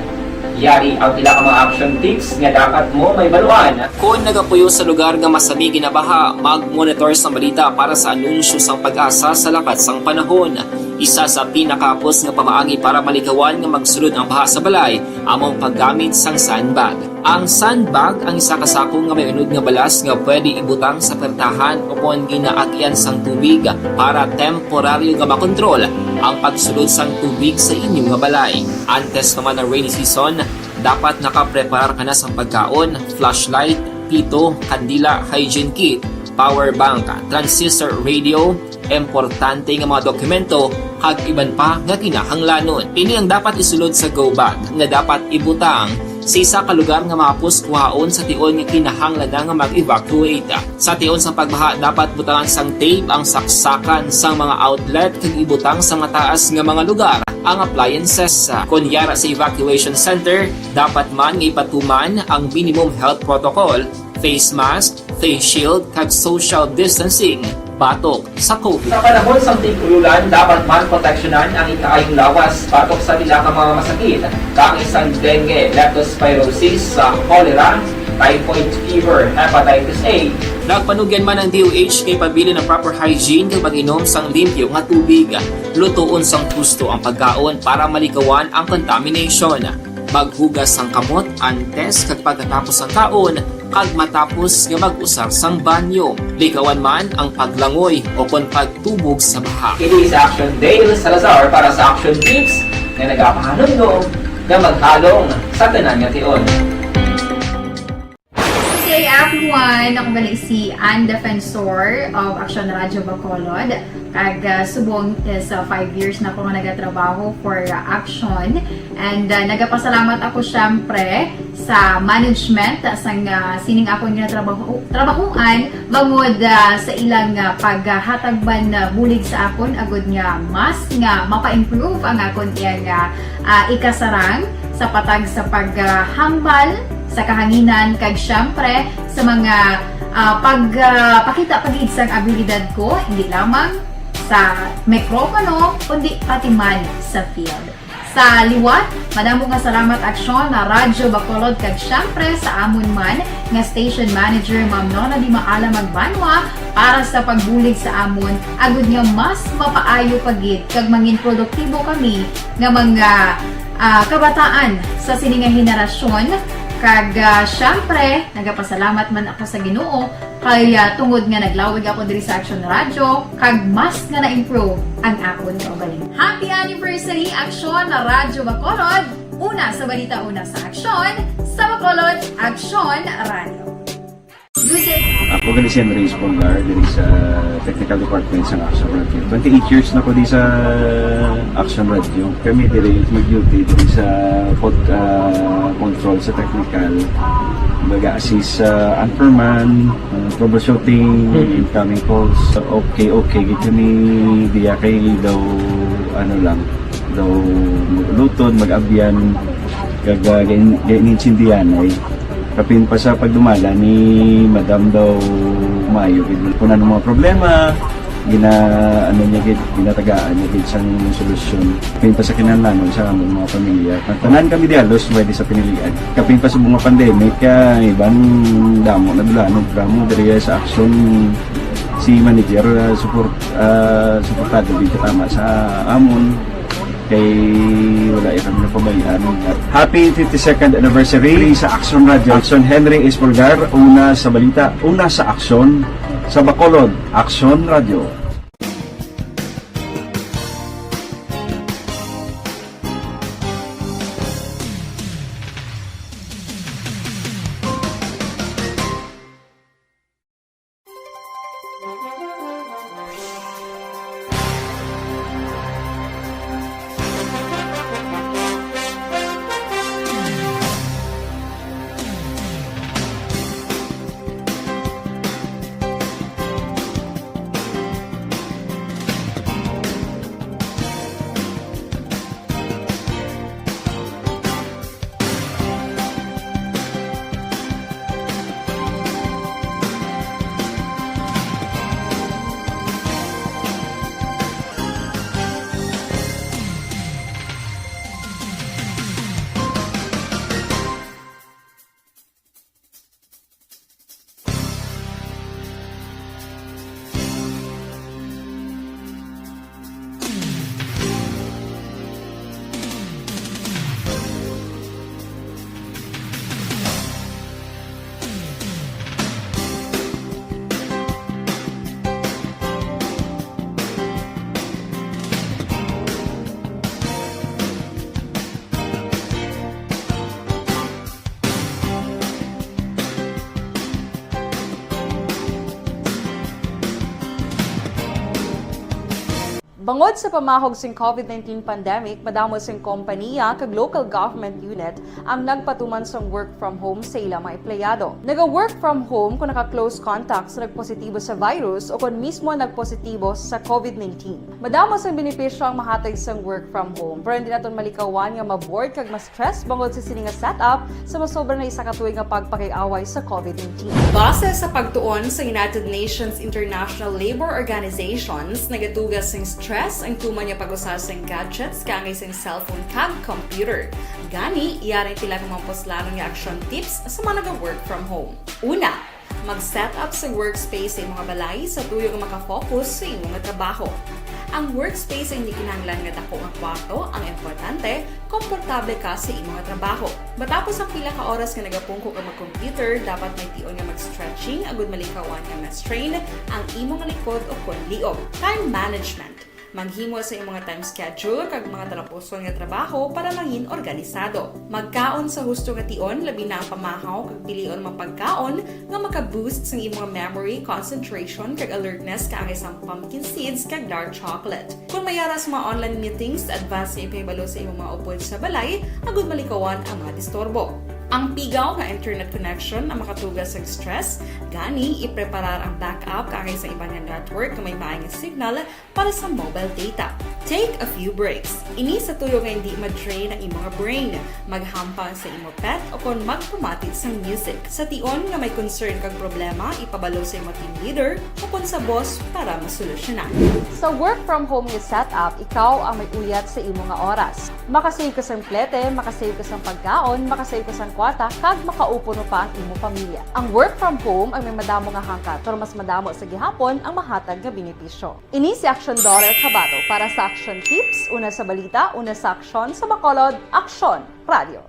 Yari ang pila ka mga action tips nga dapat mo mahibaluan. Kon nagapuyo sa lugar nga masami ginabaha, mag-monitor sang balita para sa anunsyo sang PAGASA sa lakat sang panahon. Isa sa pinakahapos nga pamaagi para malikawan nga magsulod ang baha sa balay amo ang paggamit sang sandbag. Ang sandbag ang isa ka sako nga may unod nga balas nga pwede ibutang sa pertahan o kon ginaagyan sang tubig para temporaryo nga makontrol ang pagsulod sang tubig sa inyo nga balay. Antes pa man ang rainy season, dapat nakapreparar ka na sang pagkaon, flashlight, pito, kandila, hygiene kit, power bank, transistor radio, importante nga mga dokumento, kag iban pa nga kinahanglanon. Ini ang dapat isulod sa go bag nga dapat ibutang sa isa ka lugar nga mahapos kuhaon sa tion nga kinahanglan na nga mag-evacuate. Sa tion sang pagbaha, dapat butangan sang tape ang saksakan sang mga outlet kag ibutang sa mataas nga mga lugar ang appliances. Kon yara sa evacuation center, dapat man nga ipatuman ang minimum health protocol, face mask, face shield, kag social distancing batok sa COVID. Sa panahon sang tig-ulan, dapat man proteksyonan ang ikaayong lawas batok sa pila ka mga masakit, kaangay sang dengue, leptospirosis, sa cholera, typhoid fever, hepatitis A. Nagpanugyan man ang D O H nga ipabilin ang proper hygiene kag pag-inom sang limpyo nga tubig. Lutoon sang husto ang pagkaon para malikawan ang contamination. Maghugas sang kamot antes kag pagkatapos sang kaon kag matapos nga mag-usar sang banyo. Likawan man ang paglangoy o kon pagtubog sa baha. Kini si Action Dale Salazar para sa Action Tips nga nagapahanumdom nga maghalong sa tanan nga tion. Good day, everyone. Ako gali si Ann Defensor of Action Radio Bacolod. Kag, ah, subong is, ah, five years na ako nga nagatrabaho for, ah, Action. And, ah, nagapasalamat ako, syempre, sa management, ah, sang, ah, sining akon nga trabaho, trabahoan, bangod, ah, sa ilang, ah, paghatag man, ah, bulig sa akon, agud nga mas nga mapa-improve ang akon iyang, ah, ah, ikasarang sa patag sa paghambal sa kahanginan, kag siyempre sa mga, ah, pag, ah, pakita pa gid sang abilidad ko, hindi lamang sa mikropono, kundi pati man sa field. Sa liwat, madamo nga salamat, Aksyon na Radyo Bacolod, kag siyempre sa amon man nga station manager, Ma'am Nona Di Maala Magbanwa, para sa pagbulig sa amon, agud nga mas mapaayo pa gid kag mangin produktibo kami nga mga, ah, kabataan sa sini nga henerasyon. Kag, ah, siyempre, nagapasalamat man ako sa Ginoo kay, ah, tungod nga naglawig ako diri sa Aksyon Radyo, kag mas nga na-improve ang akon kaugalingon. Happy anniversary, Aksyon na Radyo Bacolod! Una sa balita, una sa aksyon, sa Bacolod, Aksyon Radyo. Visit Ako gani si Henry Espolgar diri sa technical department sa Aksyon Radyo. Twenty-eight years na ko di sa Aksyon Radyo. Kami diri mag-duty diri sa pod, ah, control sa technical. Baga assist sa anchorman, ah, troubleshooting, incoming calls. Okay, okay. Gid kami diya kay daw, ano lang, daw mag-uluton, mag-abyan, kag, ah, gain-, gain-insindihan ay. Kapin pa sa pagdumala ni Madam daw maayo gid. Kung ano mga problema, gina-, ano niya gid, ginatagaan niya gid sang solusyon. Kapin pa sa kinahanglanon sa among mga pamilya. Ang tanan kami di halos may di sa pinilian. Kapin pa sa mga pandemic, kay iban damo na dulanon, drama diri sa aksyon si manager, ah, support, ah, suportado gid tama sa amon. Kay wala ya kami napabayaan. Happy fifty-second anniversary sa Aksyon Radyo. Aksyon, Henry Espolgar, una sa balita, una sa aksyon, sa Bacolod, Aksyon Radyo. Bangod sa pamahog sing COVID nineteen pandemic, madamo sing kompaniya kag local government unit ang nagpatuman sang work from home sa ila mga empleyado. Naga-work from home kung naka-close contact sa nagpositibo sa virus o kon mismo nagpositibo sa COVID nineteen. Madamo sang benepisyo ang mahatag sang work from home, pero hindi naton malikawan nga ma-bored kag ma-stress bangod sa sini nga setup sa masobra na isa ka tuig nga pagpakig-away sa COVID nineteen. Base sa pagtuon sa United Nations International Labor Organizations, nagatuga sing stress ang tuman nga pag-usa sing gadgets kaangay sing cellphone kag computer. Gani, yari pila ka mga puslanon nga action tips sa mga naga-work from home. Una, mag-set up sa workspace sa imong balay sa tuyo nga maka-focus sa imo nga trabaho. Ang workspace ay hindi kinahanglan nga dako nga kwarto, ang importante, komportable ka sa imo nga trabaho. Matapos ang pila ka oras nga nagapungko ka mag-computer, dapat may tion nga mag-stretching agud malikawan nga ma-strain ang imo nga likod o kon liog. Time management. Maghimo sa imong nga time schedule kag mga talapuson nga trabaho para mangin organisado. Magkaon sa husto nga tion, labi na ang pamahaw, kag pilion mga pagkaon nga maka-boost sang imong memory, concentration, kag alertness, kaangay sang pumpkin seeds kag dark chocolate. Kung may ara sa mga online meetings, advance nga ipahibalo sa imong mga upod sa balay agud malikawan ang mga disturbo. Ang pigaw nga internet connection ang makatuga sa stress, gani ipreparar ang backup kaangay sa iban nga network nga may maay nga signal para sa mobile data. Take a few breaks. Ini sa tuyo nga hindi ma-drain ang imo nga brain, maghampang sa imo pet o kon magpamati sang music. Sa tion nga may concern kag problema, ipabalo sa imo team leader o kon sa boss para masolusyonan. Sa work from home nga setup, ikaw ang may uyat sa imo nga oras. Makasave ka sang plete, makasave ka sang pagkaon, makasave ka sang kwarta, kag makaupo pa ang imo pamilya. Ang work from home ang may madamo nga hangkat, pero mas madamo sa gihapon ang mahatag nga benepisyo. Ini si Action Daughter Kabato para sa Action Tips, una sa balita, una sa aksyon, sa Bacolod, Aksyon Radio.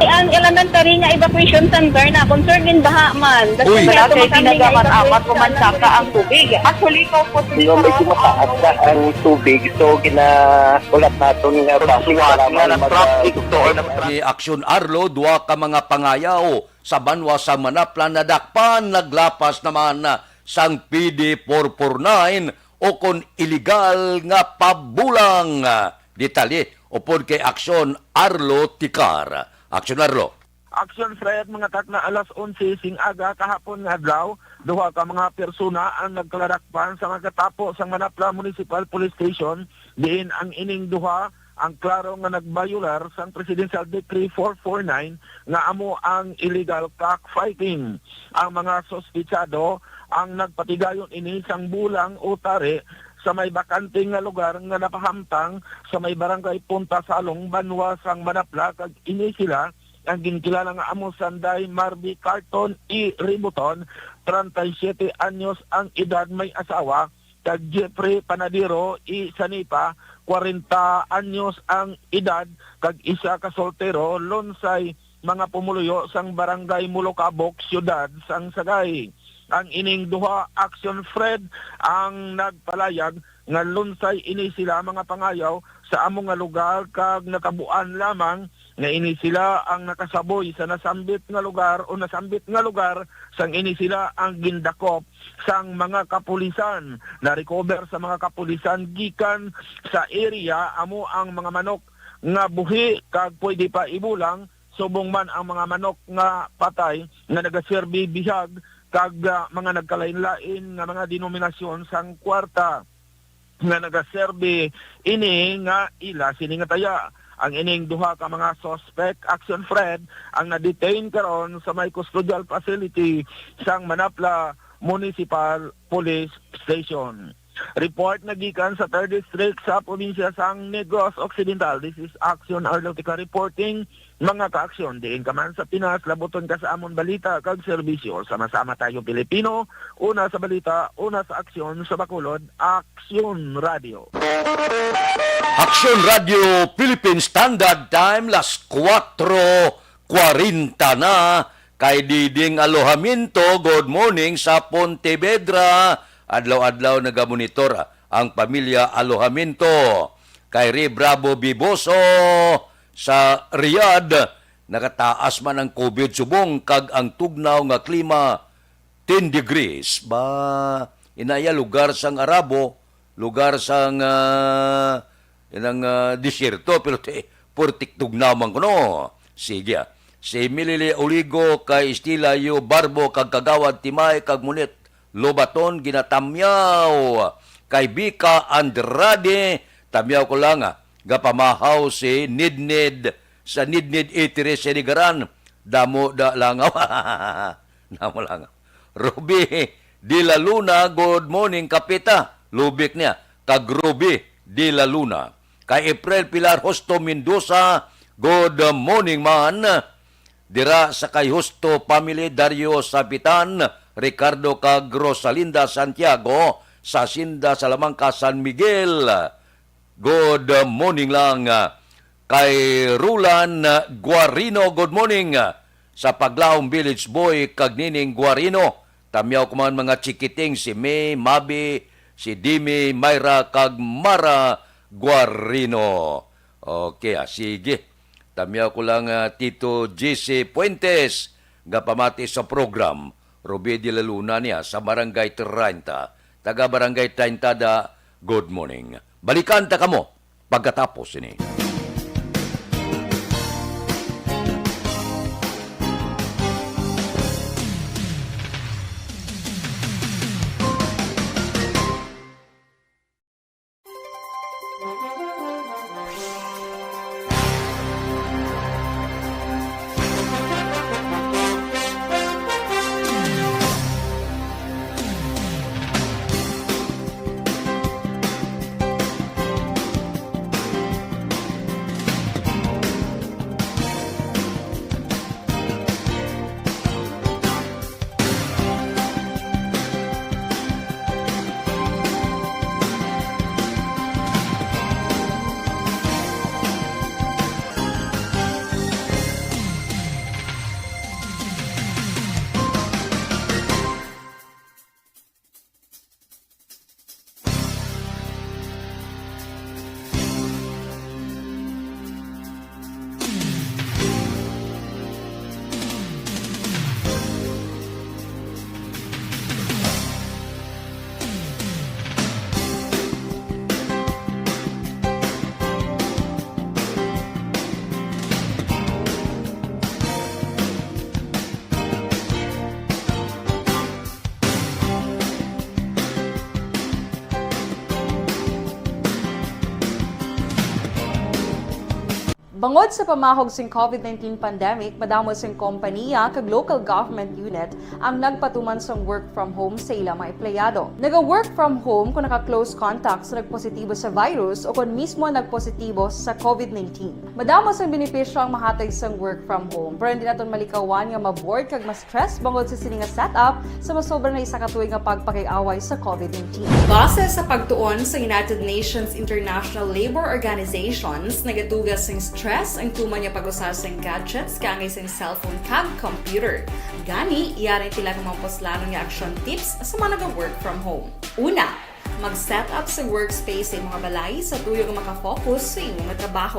Ang elementary nga evacuation center na concerned in baha man. Uy. Wala kay ginagamat-amat, kumansaka ang tubig. Actually, ikaw po, medyo mataas na ang tubig, so ginaulat naton nga traffic, salamat nga mag- traffic to. Ni Aksyon Arlo, duha ka mga pangayaw sa banwa sa Manapla nadakpan, naglapas naman sang P D four four nine o kon iligal nga pabulang. Detalye upod kay Aksyon Arlo Ticar. Aksyon Arlo. Aksyon Fred, mga takna, alas onse sing aga kahapon nga adlaw, duha ka mga persona ang nagkaladakpan sa magkatapo sang Manapla Municipal Police Station, diin ang ining duha ang klaro nga nagbayular sang Presidential Decree four four nine nga amo ang illegal cockfighting. Ang mga suspitsado ang nagpatigayon ini sang bulang o tari sa may bakante nga lugar nga napahamtang sa may barangay Punta Salong, banwa sang Manapla, kag ini sila ang ginkilala nga amo Sanday Marby Carton E. Ributon, treinta y siete anyos ang edad, may asawa, kag Jeffrey Panadero E. Sanipa, kwarenta anyos ang edad, kag isa ka soltero, lunsay mga pumuluyo sang Barangay Mulukabok, Siyudad sang Sagay. Ang ining duha, Action Fred, ang nagpalayag nga lunsay ini sila mga pangayaw sa amo nga lugar, kag natabuan lamang nga ini sila ang nakasaboy sa nasambit nga lugar o nasambit nga lugar sang ini sila ang gindakop sang mga kapulisan. Na-recover sa mga kapulisan gikan sa area amo ang mga manok nga buhi kag pwede pa ibulang, subong man ang mga manok nga patay nga nagaserbi bihag kag, ah, mga nagkalain-lain nga mga denominasyon sang kwarta nga nagaserbi ini nga ila sini nga taya. Ang ining duha ka mga suspect, Action Fred, ang na-detain karon sa may custodial facility sang Manapla Municipal Police Station. Report nga gikan sa Third District sa probinsya sang Negros Occidental. This is Action Arlotica reporting. Mga ka-aksyon, diin ka man sa Pinas, labuton ka sa amon balita kag serbisyo. Sama-sama tayo, Pilipino. Una sa balita, una sa aksyon, sa Bacolod, Aksyon Radio. Aksyon Radio Philippine Standard Time, las kuwatro kwarenta na. Kay Diding Alojamiento, good morning sa Pontevedra. Adlaw-adlaw nagamonitor ang pamilya Alojamiento. Kay Ray Bravo Biboso sa Riyadh, nakataas man ang COVID subong kag ang tugnaw nga klima, ten degrees. Ba, inaya lugar sang Arabo, lugar sang, ah, inang, ah, disyerto, pero ti-, purtik tugnaw man kuno. Sige, ah. Si Milili Oligo, kay Estila Yu Barbo, kag Kagawad Timay, kag Munit Lobaton, ginatamyaw. Kay Bika Andrade, tamyaw ko lang, ah, gapamahaw si Nidnid sa Nidnid Itiri Sinigaran. Damo da langaw. Damo langaw. Ruby de la Luna, good morning, Kapita. Lubik niya. Kag Ruby de la Luna. Kay April Pilar Hosto Mendoza, good morning, man. Dira sa kay Hosto family, Dario Sapitan, Ricardo kag Rosalinda Santiago, sa Hacienda Salamanca, San Miguel. Good morning lang, ah, kay Rulan, ah, Guarino. Good morning, ah, sa Paglaom Village Boy kag Nining Guarino. Tamyaw ko man mga chikiting, si May, Mabi, si Dimi, Myra, kag Mara Guarino. Okay, ah, sige. Tamyaw ko lang, ah, Tito G C Fuentes, gapamati sa program. Ruby de la Luna niya sa Barangay treinta. Taga Barangay treinta da, good morning. Balikan ta kamo pagkatapos ini. Bangod sa pamahog sing COVID nineteen pandemic, madamo sing kompaniya kag local government unit ang nagpatuman sang work from home sa ila mga empleyado. Naga-work from home kung naka-close contact sa nagpositibo sa virus o kon mismo nagpositibo sa COVID nineteen. Madamo sang benepisyo ang mahatag sang work from home, pero hindi naton malikawan nga ma-bored kag ma-stress bangod sa sini nga setup sa masobra na isa ka tuig nga pagpakig-away sa COVID nineteen. Base sa pagtuon sa United Nations International Labour Organizations, nagatuga sing stress ang tuman nga pag-usa sing gadgets kaangay sing cellphone kag computer. Gani, yari ang pila ka mga puslanon nga action tips sa mga naga-work from home. Una, mag-set up sa workspace sa imong balay sa tuyo nga makafocus sa imong trabaho.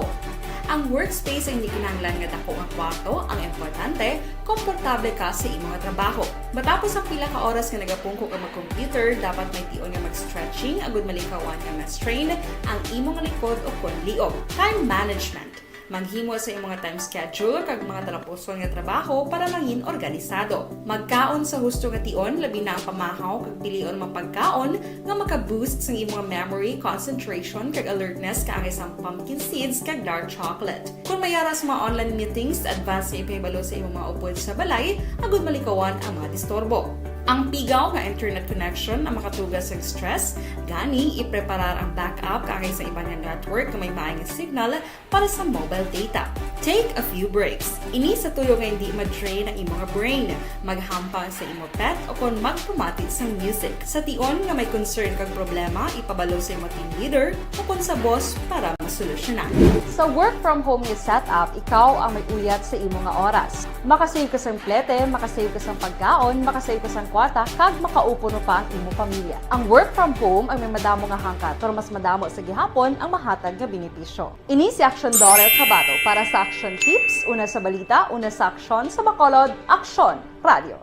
Ang workspace ay hindi kinahanglan nga dako nga kwarto, ang importante, komportable ka sa imong trabaho. Matapos ang pila ka oras nga nagapungko ka mag-computer, dapat may tion nga mag-stretching agud malikawan nga ma-strain ang imong likod o kon liog. Time management. Maghimo sa imong time schedule kag mga talapuson nga trabaho para mangin organisado. Magkaon sa husto nga tion, labi na ang pamahaw kag pilion mga pagkaon nga maka-boost sang imong memory, concentration, kag alertness kaangay sang pumpkin seeds kag dark chocolate. Kung may ara sa mga online meetings, advance nga ipahibalo sa imong mga upod sa balay agud malikawan ang mga disturbo. Ang pigaw nga internet connection ang makatuga sa stress, gani ipreparar ang backup kaangay sa iban nga network nga may maayong signal para sa mobile data. Take a few breaks. Ini sa tuyo nga hindi ma-drain ang imong brain. Maghampang sa imo pet o kon magpamati sang music. Sa tion nga may concern kag problema, ipabalo sa imo team leader o kon sa boss para masolusyonan. Sa work from home nga setup, ikaw ang may uyat sa imo nga oras. Makasave ka sang plete, makasave ka sang pagkaon, makasave ka sang kwarta, kag makaupo pa ang imo pamilya. Ang work from home ang may madamo nga hangkat, pero mas madamo sa gihapon ang mahatag nga benepisyo. Ini si Action Dorer Cabato para sa Action Tips, una sa balita, una sa aksyon, sa Bacolod, Aksyon Radio.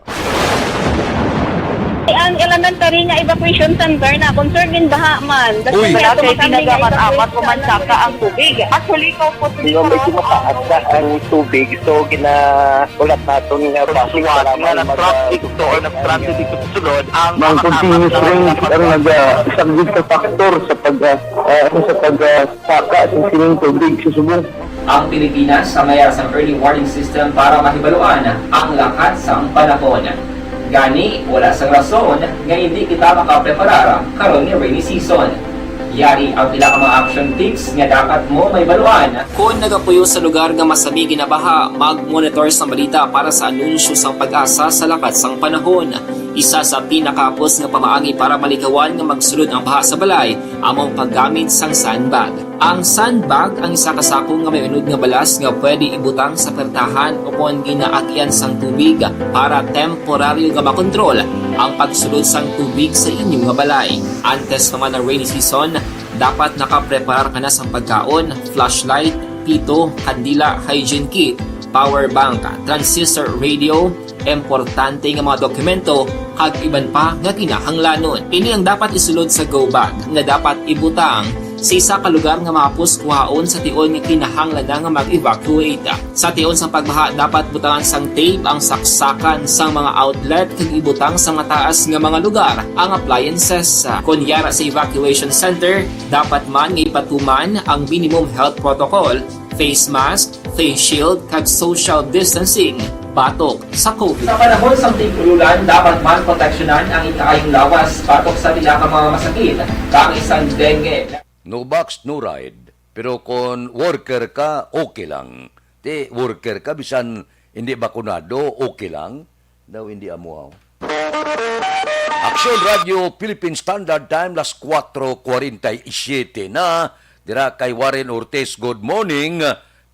Ang elementary nga evacuation center na concerned in baha man. Uy. Wala kay ginagamit amat ko man saka ang tubig. Actually, ikaw po, medyo mataas na ang tubig, so gina-, ulat naton nga basic, salamat nga mag-, nag-traffic to or nag-traffic dito sa sulod ang mga continuous rain ang nag-, ah, isang sa factor sa pag, ah, ah, ano, sa pag, ah, saka sa sining tubig sa subong. Ang Pilipinas ang may ara sang early warning system para mahibaluan ang lakat sang panahon. Gani, wala sang rason nga hindi kita makapreparar karon nga rainy season. Yari ang pila ka mga action tips nga dapat mo mahibaluan. Kon nagapuyo sa lugar nga masami ginabaha, mag-monitor sang balita para sa anunsyo sang PAGASA sa lakat sang panahon. Isa sa pinakahapos nga pamaagi para malikawan nga magsulod ang baha sa balay amo ang paggamit sang sandbag. Ang sandbag ang isa ka sako nga may unod nga balas nga pwede ibutang sa pertahan o kon ginaagyan sang tubig para temporaryo nga makontrol ang pagsulod sang tubig sa inyo nga balay. Antes naman ang rainy season, dapat nakapreparar ka na sang pagkaon, flashlight, pito, kandila, hygiene kit, power bank, transistor radio, importante nga mga dokumento, kag iban pa nga kinahanglanon. Ini ang dapat isulod sa go bag nga dapat ibutang sa isa ka lugar nga mahapos kuhaon sa tion nga kinahanglan na nga mag-evacuate. Sa tion sang pagbaha, dapat butangan sang tape ang saksakan sang mga outlet kag ibutang sa mataas nga mga lugar ang appliances. Kon yara sa evacuation center, dapat man nga ipatuman ang minimum health protocol, face mask, face shield, kag social distancing batok sa COVID. Sa panahon sang tig-ululan, dapat man proteksyonan ang ikaayong lawas batok sa pila ka mga masakit, kaangay sang dengue. No box, no ride. Pero kon worker ka, okay lang. Ti, worker ka, bisan hindi bakunado, okay lang. Daw hindi amo, aw. Aksyon Radio Philippine Standard Time, las kuwatro kwarenta y siyete na. Dira kay Warren Ortiz, good morning.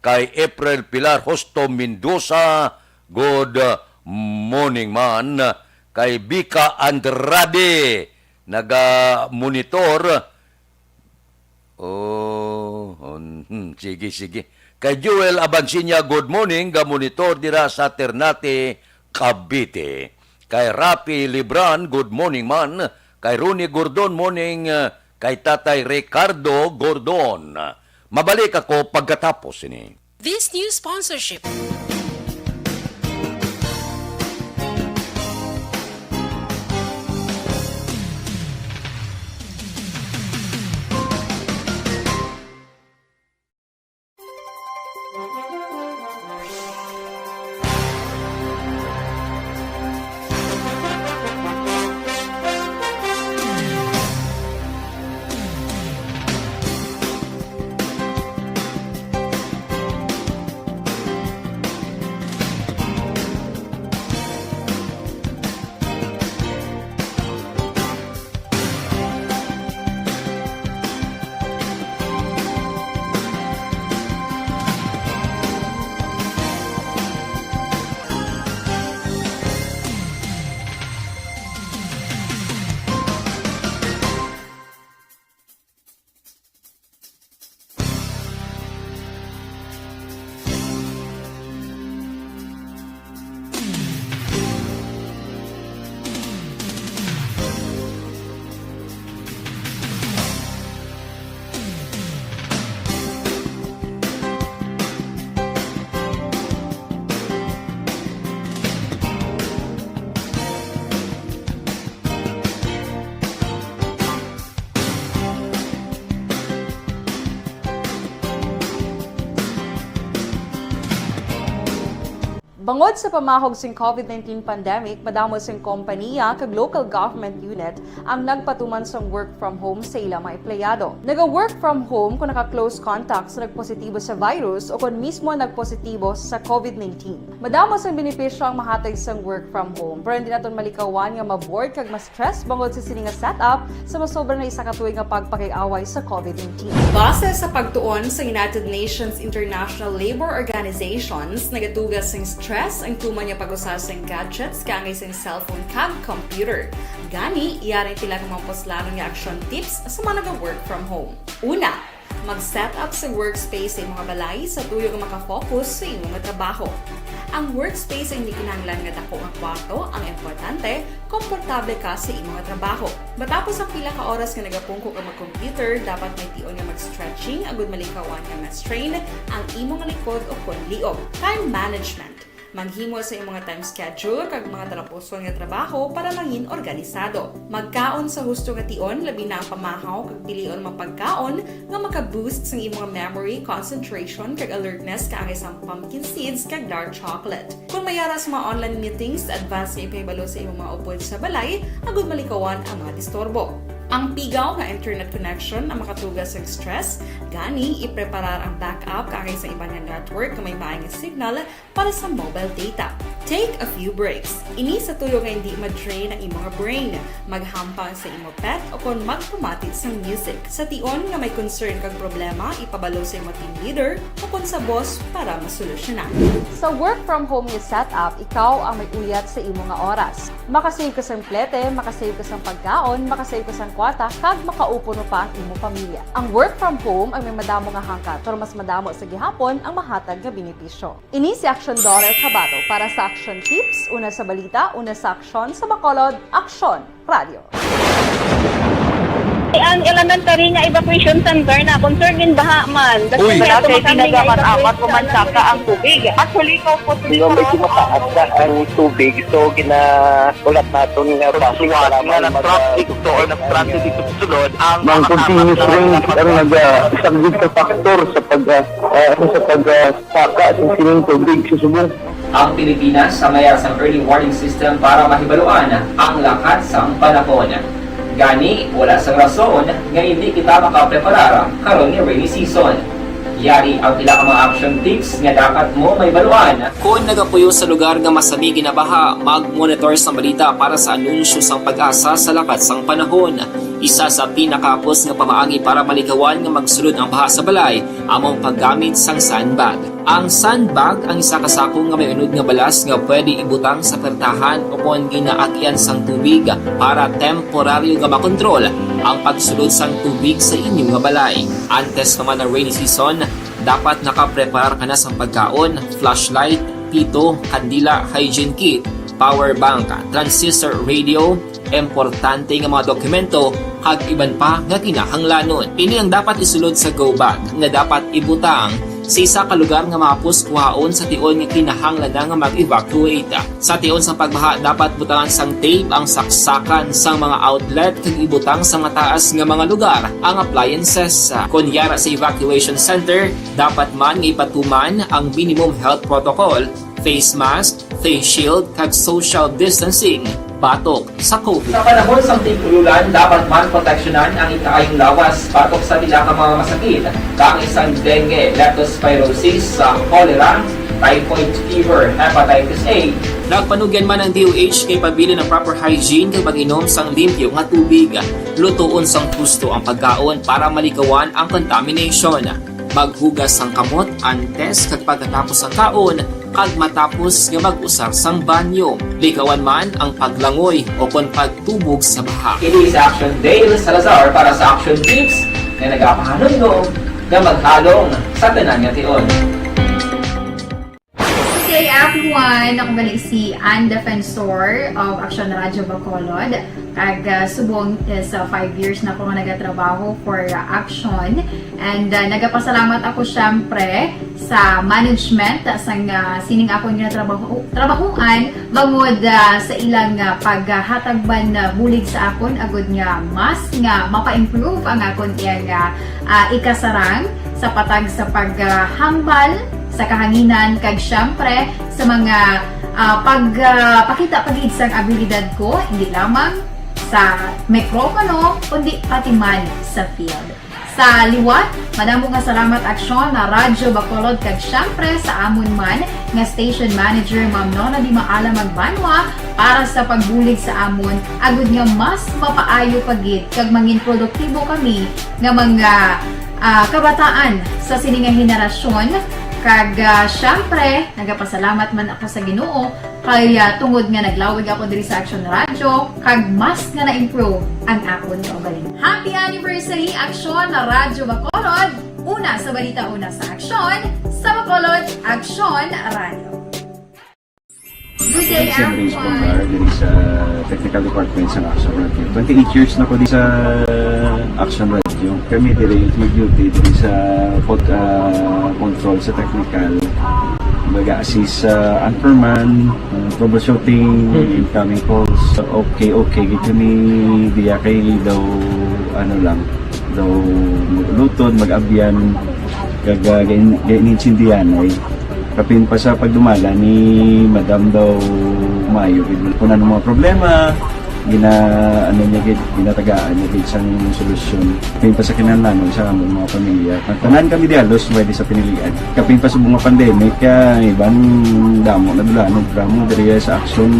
Kay April Pilar Hosto Mendoza, good morning man. Kay Bika Andrade, naga-monitor. Oh, hmm, sige, sige. Kay Joel Abansiña, good morning, ga-monitor dira sa Ternate, Cavite. Kay Rafi Libran, good morning man. Kay Ronnie Gordon, morning. Kay Tatay Ricardo Gordon. Mabalik ako pagkatapos ini. This news sponsorship. Bangod sa pamahog sing COVID nineteen pandemic, madamo sing kompaniya kag local government unit ang nagpatuman sang work from home sa ila mga empleyado. Naga-work from home kung naka-close contact sa nagpositibo sa virus o kon mismo nagpositibo sa COVID nineteen. Madamo sang benepisyo ang mahatag sang work from home, pero hindi naton malikawan nga ma-bored kag ma-stress bangod sa sini nga setup sa masobra na isa ka tuig nga pagpakig-away sa COVID nineteen. Base sa pagtuon sa United Nations International Labour Organizations, nagatuga sing stress ang tuman nga pag-usa sing gadgets kaangay sing cellphone kag computer. Gani, yari ang pila ka mga puslanon nga action tips sa mga naga-work from home. Una, mag-set up sa workspace sa imong balay sa tuyo nga makafocus sa imong trabaho. Ang workspace ay hindi kinahanglan nga dako nga kwarto, ang importante, komportable ka sa imong trabaho. Matapos ang pila ka oras nga nagapungko ka mag-computer, dapat may tion nga mag-stretching agud malikawan nga ma-strain ang imong likod o kon liog. Time management. Maghimo sa imong time schedule kag mga talapuson nga trabaho para mangin organisado. Magkaon sa husto nga tion, labi na ang pamahaw kag pilion mga pagkaon nga maka-boost sang imong memory, concentration, kag alertness kaangay sang pumpkin seeds kag dark chocolate. Kung may ara sa mga online meetings, advance nga ipahibalo sa imong mga upod sa balay agud malikawan ang mga disturbo. Ang pigaw nga internet connection ang makatuga sa stress, gani ipreparar ang backup kaangay sa iban nga network nga may maayong signal para sa mobile data. Take a few breaks. Ini sa tuyo nga hindi ma-drain ang imong brain. Maghampang sa imo pet o kon magpamati sang music. Sa tion nga may concern kag problema, ipabalo sa imo team leader o kon sa boss para masolusyonan. Sa work from home nga setup, ikaw ang may uyat sa imo nga oras. Makasave ka sang plete, makasave ka sang pagkaon, makasave ka sang kwarta, kag makaupo pa ang imo pamilya. Ang work from home ay may madamo nga hangkat, pero mas madamo sa gihapon ang mahatag nga benepisyo. Ini si Action Daughter Kabato para sa Action Tips, una sa balita, una sa aksyon, sa Bacolod, Aksyon Radio. Ang elementary nga evacuation center na concern in baha man. Uy. Wala kay ginagamat-amat, pumansaka ang tubig. Actually, ikaw po, medyo mataas na ang tubig, so ginahulat naton nga base nga na-traffic to or na-traffic ito sulod ang mga continuous rain ang nag-, ah, isang sa factor sa pag, ah, ah, sa pag, ah, saka sa sining tubig sa subong. Ang Pilipinas ang may ara sang early warning system para mahibaluan ang lakat sang panahon. Gani, wala sang rason nga hindi kita makapreparar karon nga rainy season. Yari ang pila ka mga action tips nga dapat mo mahibaluan. Kon nagapuyo sa lugar nga masami ginabaha, mag-monitor sang balita para sa anunsyo sang PAGASA sa lakat sang panahon. Isa sa pinakahapos nga pamaagi para malikawan nga magsulod ang baha sa balay amo ang paggamit sang sandbag. Ang sandbag ang isa ka sako nga may unod nga balas nga pwede ibutang sa pertahan o kon ginaagyan sang tubig para temporaryo nga makontrol ang pagsulod sang tubig sa inyo nga balay. Antes pa man ang rainy season, dapat nakapreparar ka na sang pagkaon, flashlight, pito, kandila, hygiene kit, power bank, transistor radio, importante nga mga dokumento, kag iban pa nga kinahanglanon. Ini ang dapat isulod sa go bag nga dapat ibutang sa isa ka lugar nga mahapos kuhaon sa tion nga kinahanglan na nga mag-evacuate. Sa tion sang pagbaha, dapat butangan sang tape ang saksakan sang mga outlet kag ibutang sa mataas nga mga lugar ang appliances. Kon yara sa evacuation center, dapat man nga ipatuman ang minimum health protocol, face mask, face shield, kag social distancing batok sa COVID. Sa panahon sang tig-ulan, dapat man proteksyonan ang ikaayong lawas batok sa pila ka mga masakit, kaangay sang dengue, leptospirosis, sa cholera, typhoid fever, hepatitis A. Nagpanugyan man ang D O H nga ipabilin ang proper hygiene kag pag-inom sang limpyo nga tubig. Lutoon sang husto ang pagkaon para malikawan ang contamination. Maghugas sang kamot antes kag pagkatapos sang kaon, kag matapos nga mag-usar sang banyo. Likawan man ang paglangoy o kon pagtubog sa baha. Kini si Action Dale Salazar para sa Action Tips nga nagapahanumdom nga maghalong sa tanan nga tion. Good day, everyone! Ako gali si Ann Defensor of Action Radio Bacolod. Kag, ah, subong is, ah, five years na ako nga nagatrabaho for, ah, Action. And, ah, nagapasalamat ako, syempre, sa management, ah, sang, ah, sining akon nga trabaho, trabahoan, bangod, ah, sa ilang, ah, paghatag man, ah, bulig sa akon, agud nga mas nga mapa-improve ang akon iyang, ah, ah, ikasarang sa patag sa paghambal sa kahanginan, kag siyempre sa mga, ah, pag, ah, pakita pa gid sang abilidad ko, hindi lamang sa mikropono, kundi pati man sa field. Sa liwat, madamo nga salamat, Aksyon, na Radyo Bacolod, kag siyempre sa amon man nga station manager, Ma'am Nona Di Maala Magbanwa, para sa pagbulig sa amon, agud nga mas mapaayo pa gid kag mangin produktibo kami nga mga, ah, kabataan sa sini nga henerasyon. Kag, ah, siyempre, nagapasalamat man ako sa Ginoo kay, ah, tungod nga naglawig ako diri sa Aksyon Radyo, kag mas nga na-improve ang akon kaugalingon. Happy anniversary, Aksyon Radyo Bacolod! Una sa balita, una sa aksyon, sa Bacolod, Aksyon Radyo. Good day, Jason Reyes everyone. Pomar, diri sa technical department sa Aksyon Radyo. Twenty-eight years na ko di sa Aksyon Radyo. Kami diri nag-duty diri sa pod-, ah, control sa technical. Mag-assist sa anchorman, ah, troubleshooting, Mm. incoming calls. Okay, okay. Gid kami diya kay daw, ano lang, daw mag-ulutod, mag-abyan, kag, ah, gain-, gain-, inintindihan ay. Kapin pa sa pagdumala ni Madam daw maayo gid. Kung ano mga problema, gina-, ano niya gid, ginatagaan niya gid sang solusyon. Kapin pa sa kinahanglanon sa among mga pamilya. Ang tanan kami di halos pwede sa pinilian. Kapin pa sa mga pandemic, kaya iban damo na dula, ano, drama diri sa aksyon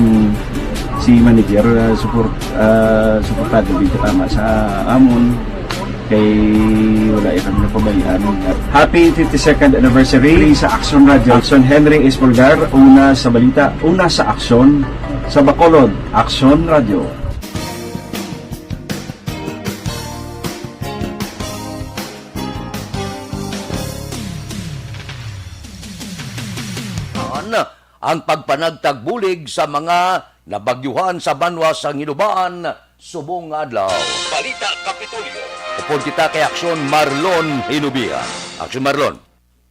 si manager, ah, support, ah, suportado gid tama sa amon. Kay wala ya kami napabayaan. Happy fifty-second anniversary sa Aksyon Radyo. Aksyon Henry Espolgar, una sa balita, una sa aksyon, sa Bacolod, Aksyon Radyo. An, ang pagpanagtag bulig sa mga nabagyuhan sa banwa sang Hinubaan subong nga adlaw. Balita Kapitolyo. Upod kita kay Aksyon Marlon Hinubia. Aksyon Marlon.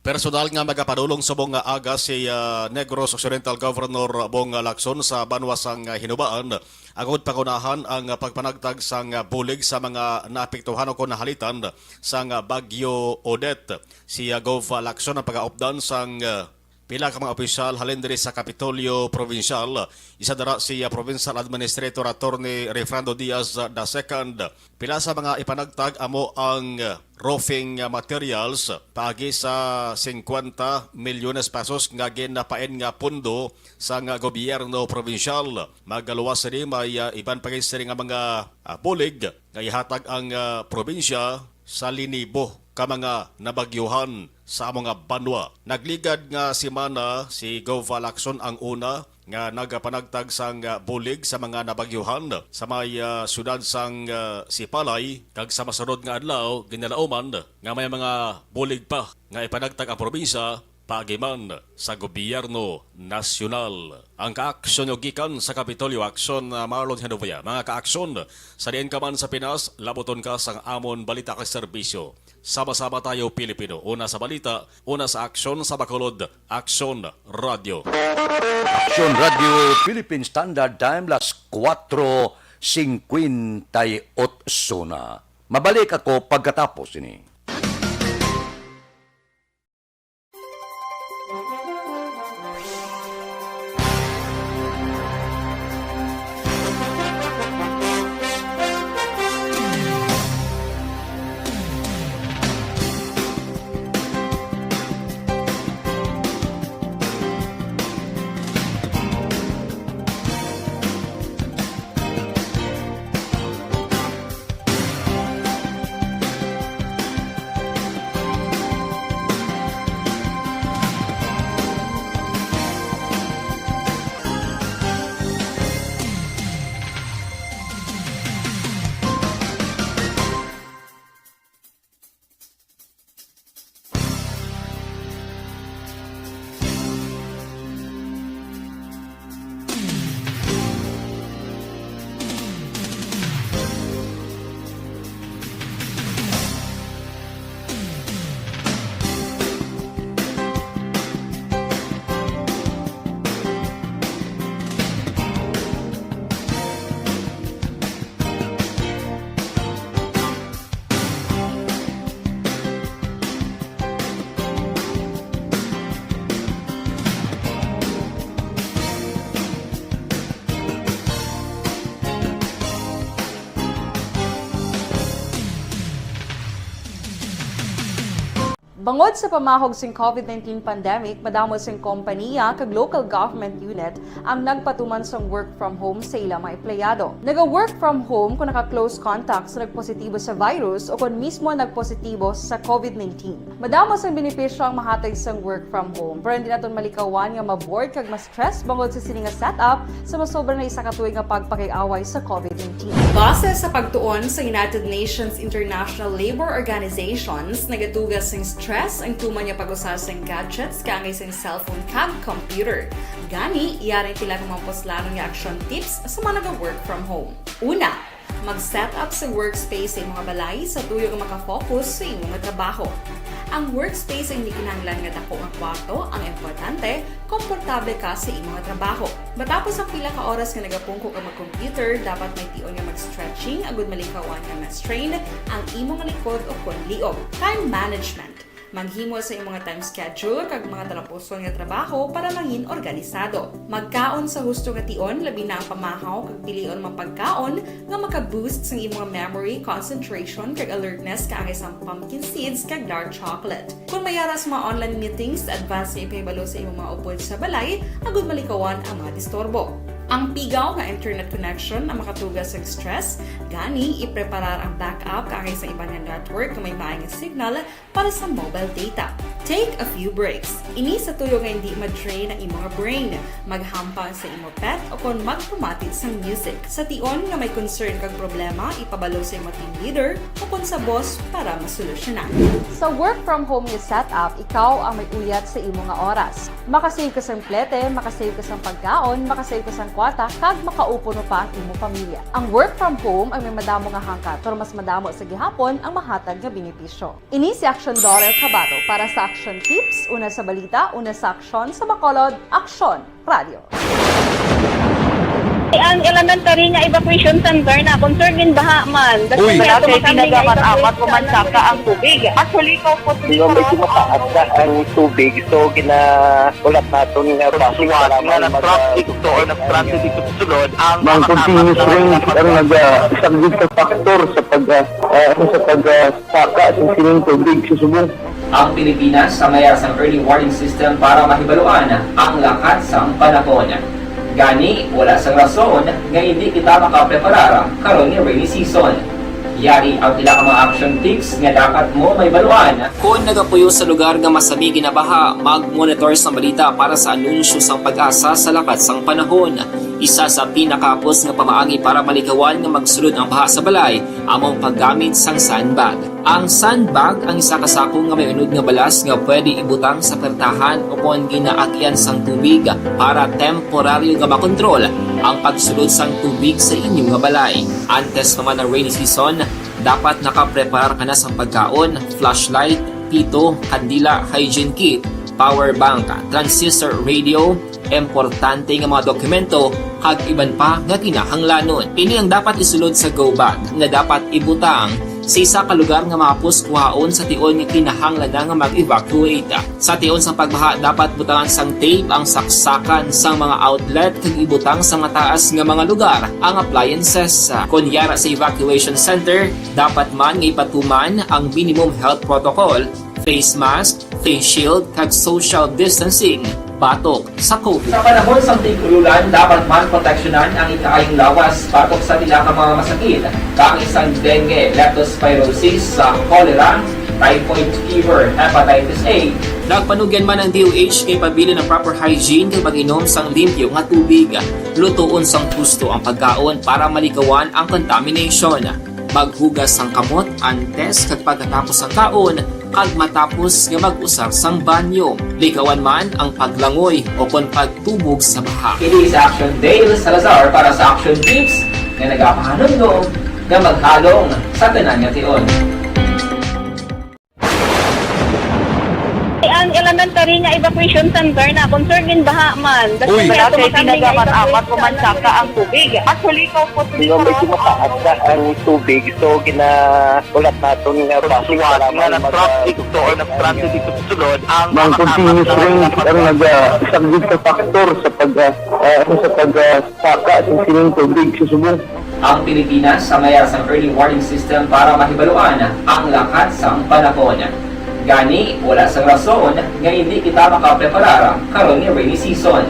Personal nga magapadulong subong nga aga si, ah, Negros Occidental Governor Bong Lacson sa banwa sang Hinubaan, agud pangunahan ang pagpanagtag sang bulig sa mga naapektuhan o kon nahalitan sang Bagyo Odette. Si, ah, Gov Lacson ang pagaupdan sang, ah, pila ka mga opisyal halin diri sa Kapitolyo Probinsyal. Isa dira si, ah, Provincial Administrator Attorney Refrando Diaz the second. Pila sa mga ipanagtag amo ang, ah, roofing, ah, materials paagi sa singkwenta milyones pesos nga ginapain nga pondo sang, ah, gobyerno probinsyal. Magaluwas sini may, ah, iban pa gid sini nga mga, ah, bulig nga ihatag ang, ah, probinsya sa linibo ka mga nabagyuhan sa amo nga banwa. Nagligad nga semana si Gov Lacson ang una nga nagapanagtag sang, ah, bulig sa mga nabagyuhan sa may, ah, siyudad sang, ah, Sipalay, kag sa masunod nga adlaw ginalauman nga may mga bulig pa nga ipanagtag ang probinsya paagi man sa gobyerno nasyonal. Ang kaaksyon nyo gikan sa Kapitolyo Aksyon, ah, Marlon Genovia. Mga kaaksyon, sa diin ka man sa Pinas, labuton ka sang amon balita kag serbisyo. Sama-sama tayo, Pilipino. Una sa balita, una sa aksyon, sa Bacolod, Aksyon Radyo. Aksyon Radyo, Philippine Standard Time, las kuwatro singkwenta y otso na. Mabalik ako pagkatapos ini. Bangod sa pamahog sing COVID nineteen pandemic, madamo sing kompaniya kag local government unit ang nagpatuman sang work from home sa ila mga empleyado. Naga-work from home kung naka-close contact sa nagpositibo sa virus o kon mismo nagpositibo sa COVID nineteen. Madamo sang benepisyo ang mahatag sang work from home, pero hindi naton malikawan nga ma-bored kag ma-stress bangod sa sini nga setup sa masobra na isa ka tuig nga pagpakig-away sa COVID nineteen. Base sa pagtuon sa United Nations International Labour Organizations, nagatuga sing stress ang tuman nga pag-usa sing gadgets kaangay sing cellphone kag computer. Gani, yari sila nga mga puslanon nga action tips sa mga naga-work from home. Una, mag-set up sa workspace sa imong balay sa tuyo nga makafocus sa imong trabaho. Ang workspace ay hindi kinahanglan nga dako nga kwarto, ang importante, komportable ka sa imong trabaho. Matapos ang pila ka oras nga nagapungko ka mag-computer, dapat may tion nga mag-stretching agud malikawan nga ma-strain ang imong likod o kon liog. Time management. Maghimo sa imong time schedule kag mga talapuson nga trabaho para mangin organisado. Magkaon sa husto nga tion, labi na ang pamahaw kag pilion mga pagkaon nga maka-boost sang imong memory, concentration, kag alertness kaangay sang pumpkin seeds kag dark chocolate. Kon may ara sa mga online meetings, advance nga ipahibalo sa imong mga upod sa balay agud malikawan ang mga disturbo. Ang pigaw nga internet connection ang makatuga sa stress, gani ipreparar ang backup kaangay sa iban nga network nga may maayong signal para sa mobile data. Take a few breaks. Ini sa tuyo nga hindi ma-drain ang imong brain. Maghampang sa imo pet o kon magpamati sang music. Sa tion nga may concern kag problema, ipabalo sa imo team leader o kon sa boss para masolusyonan. Sa work from home nga setup, ikaw ang may uyat sa imo nga oras. Makasave ka sang plete, makasave ka sang pagkaon, makasave ka sang kwarta, kag makaupo pa ang imo pamilya. Ang work from home ay may madamo nga hangkat, pero mas madamo sa gihapon ang mahatag nga benepisyo. Ini si Action Daughter Kabato para sa Action Tips, una sa balita, una sa aksyon, sa Bacolod, Aksyon Radio. Ang elementary nga evacuation center na concern in baha man. Uy. Wala kay ginagamat-amat, pumansaka ang tubig. Actually, ikaw po, medyo mataas na ang tubig, so ginahulat naton nga traffic, nga traffic to or nag-traffic dito sa sulod ang mga continuous rain ang nag-, ah, isa gid sa factor sa pag, ah, ah, sa pag, ah, saka sa sining tubig sa subong. Ang Pilipinas ang may ara sang early warning system para mahibaluan ang lakat sang panahon. Gani, wala sang rason nga hindi kita makapreparar karon nga rainy season. Yari ang pila ka mga action tips nga dapat mo mahibaluan. Kon nagapuyo sa lugar nga masami ginabaha, mag-monitor sang balita para sa anunsyo sang PAGASA sa lakat sang panahon. Isa sa pinakahapos nga pamaagi para malikawan nga magsulod ang baha sa balay amo ang paggamit sang sandbag. Ang sandbag ang isa ka sako nga may unod nga balas nga pwede ibutang sa pertahan o kon ginaagyan sang tubig para temporaryo nga makontrol ang pagsulod sang tubig sa inyo nga balay. Antes pa man ang rainy season, dapat nakapreparar ka na sang pagkaon, flashlight, pito, kandila, hygiene kit, power bank, transistor radio, importante nga mga dokumento, kag iban pa nga kinahanglanon. Ini ang dapat isulod sa go bag nga dapat ibutang sa isa ka lugar nga mahapos kuhaon sa tion nga kinahanglan na nga mag-evacuate. Sa tion sang pagbaha, dapat butangan sang tape ang saksakan sang mga outlet kag ibutang sa mataas nga mga lugar ang appliances. Kon yara sa evacuation center, dapat man nga ipatuman ang minimum health protocol, face mask, face shield, kag social distancing batok sa COVID. Sa panahon sang tig-ululan, dapat man proteksyonan ang ikaayong lawas batok sa pila ka mga masakit, kaangay sang dengue, leptospirosis, sa cholera, typhoid fever, hepatitis A. Nagpanugyan man ang D O H nga ipabilin ang proper hygiene kag pag-inom sang limpyo nga tubig. Lutoon sang husto ang pagkaon para malikawan ang contamination. Maghugas sang kamot antes kag pagkatapos sang kaon, kag matapos nga mag-usar sang banyo. Likawan man ang paglangoy o kon pagtubog sa baha. Kini si Action Dale Salazar para sa Action Tips nga nagapahanumdom nga maghalong sa tanan nga tion. Ang elementary nga evacuation center na concern in baha man. Uy. Wala kay ginagamat-amat, pumansaka ang tubig. Actually, ikaw po, medyo mataas na ang tubig, so ginahulat naton nga traffic, nga nag-traffic to or nag-traffic dito sa sulod ang mga continuous rain ang nag-, ah, isa gid sa factor sa pag, ah, ah, sa pag, ah, saka sa sining tubig sa subong. Ang Pilipinas ang may ara sang early warning system para mahibaluan ang lakat sang panahon. Gani, wala sang rason nga hindi kita makapreparar karon nga rainy season.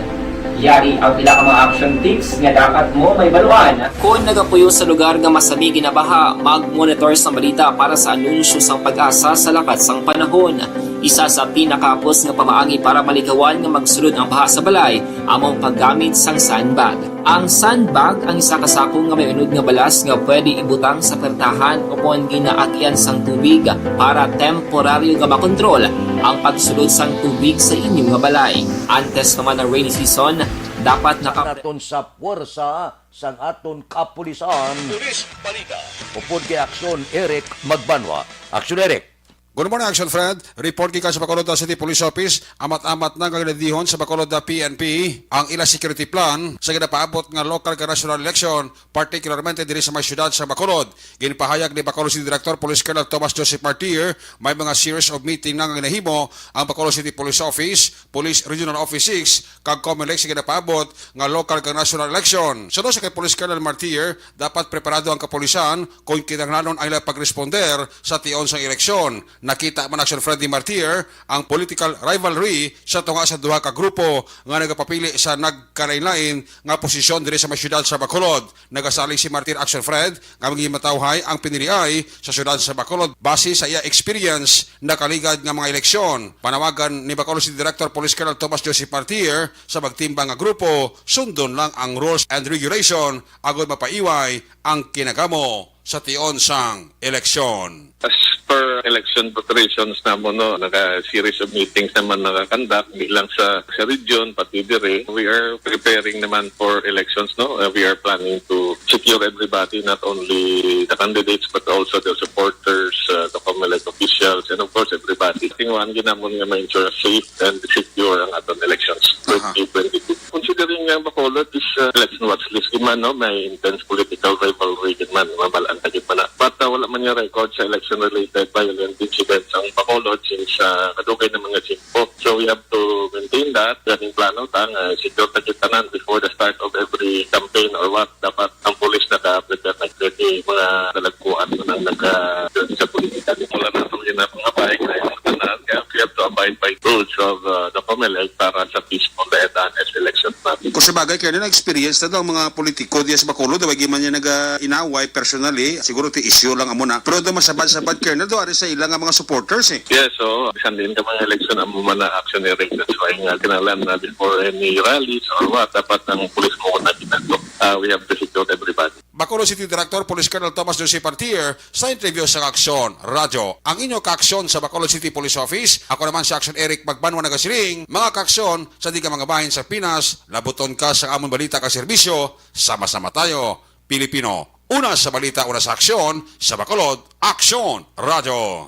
Yari ang pila ka mga action tips nga dapat mo mahibaluan. Kon nagapuyo sa lugar nga masami ginabaha, mag-monitor sang balita para sa anunsyo sang PAGASA sa lakat sang panahon. Isa sa pinakahapos nga pamaagi para malikawan nga magsulod ang baha sa balay amo ang paggamit sang sandbag. Ang sandbag ang isa ka sako nga may unod nga balas nga pwede ibutang sa pertahan o kon ginaagyan sang tubig para temporaryo nga makontrol ang pagsulod sang tubig sa inyo nga balay. Antes pa man ang rainy season, dapat naka- Naton sa puwersa sang aton kapulisan. Pulis Balita. Upod kay Aksyon Eric Magbanwa. Aksyon Eric. Good morning, Action Fred. Report gikan sa Bacolod City Police Office. Amat-amat na nga ginadihon sa Bacolod P N P ang ila security plan sa ginapaabot nga local kag national election, particularmente diri sa may siyudad sa Bacolod. Ginpahayag ni Bacolod City Director Police Colonel Thomas Joseph Martir, may mga series of meeting na nga ginahimo ang Bacolod City Police Office, Police Regional Office six, kag Comelec sa ginapaabot nga local kag national election. Suno sa kay Police Colonel Martir, dapat preparado ang kapulisan kung kinahanglanon ang ila pagresponder sa tion sang eleksyon. Nakita man, Action Freddy Martir, ang political rivalry sa tunga sa duha ka grupo nga nagapapili sa nagkalain-lain nga posisyon diri sa may siyudad sa Bacolod. Nagasalig si Martir, Action Fred, nga maghimatawhay ang piniliay sa siyudad sa Bacolod base sa iya experience nakaligad nga mga eleksyon. Panawagan ni Bacolod City Director Police Colonel Thomas Joseph Martir sa magtimbang nga grupo, sundon lang ang rules and regulation agod mapaiway ang kinagamo sa tion sang eleksyon. As per election preparations namon, no, naka series of meetings naman nakakandak, di lang sa, sa region, pati diri. We are preparing naman for elections, no. Uh, we are planning to secure everybody, not only the candidates but also the supporters, uh, the Comelec officials, and of course everybody. Tingnan gyud namon nga ma-ensure safe and secure ang aton elections Aha. twenty twenty-two. Considering nga Bacolod is, uh, election watch list gyud man, no, may intense political rivalry gyud man, mabalaan ta gyud man na. But, uh, wala man nga record sa election-related violent incidents ang Bacolod since, uh, kadugay na mga singko. So we have to maintain that. Ganing plano ta nga secure ta gyud tanan before the start of every campaign or what. Dapat ang pulis naka-prepare na gyud, mga talagkuan man ang naka sa politika. Wala na itong ginapangabay kay tanan nga we have to abide by rules of, uh, the Comelec para sa peaceful and honest election natin. Kung sa bagay, kaya na experience na daw ang mga politiko diya sa Bacolod, di ba, di man niya nag-inaway personally, siguro ti issue lang amo na. Pero daw masabad-sabad kaya na daw ari sa ila nga mga supporters eh. Yes, so bisan din ka mga election amo man na action area, that's why nga kinahanglan na before any rallies or what, dapat ang pulis mo na ginagawa. Uh, we have to secure everybody. Bacolod City Director Police Colonel Thomas Jose Partier sa interview sa Aksyon Radyo. Ang inyo kaaksyon sa Bacolod City Police Office, ako naman si Aksyon Eric Magbanwa nagasiling, mga kaaksyon sa di ka mga bahin sa Pinas, labuton ka sa amon balita ka serbisyo, sama-sama tayo, Pilipino. Una sa balita, una sa aksyon, sa Bacolod, Aksyon Radyo.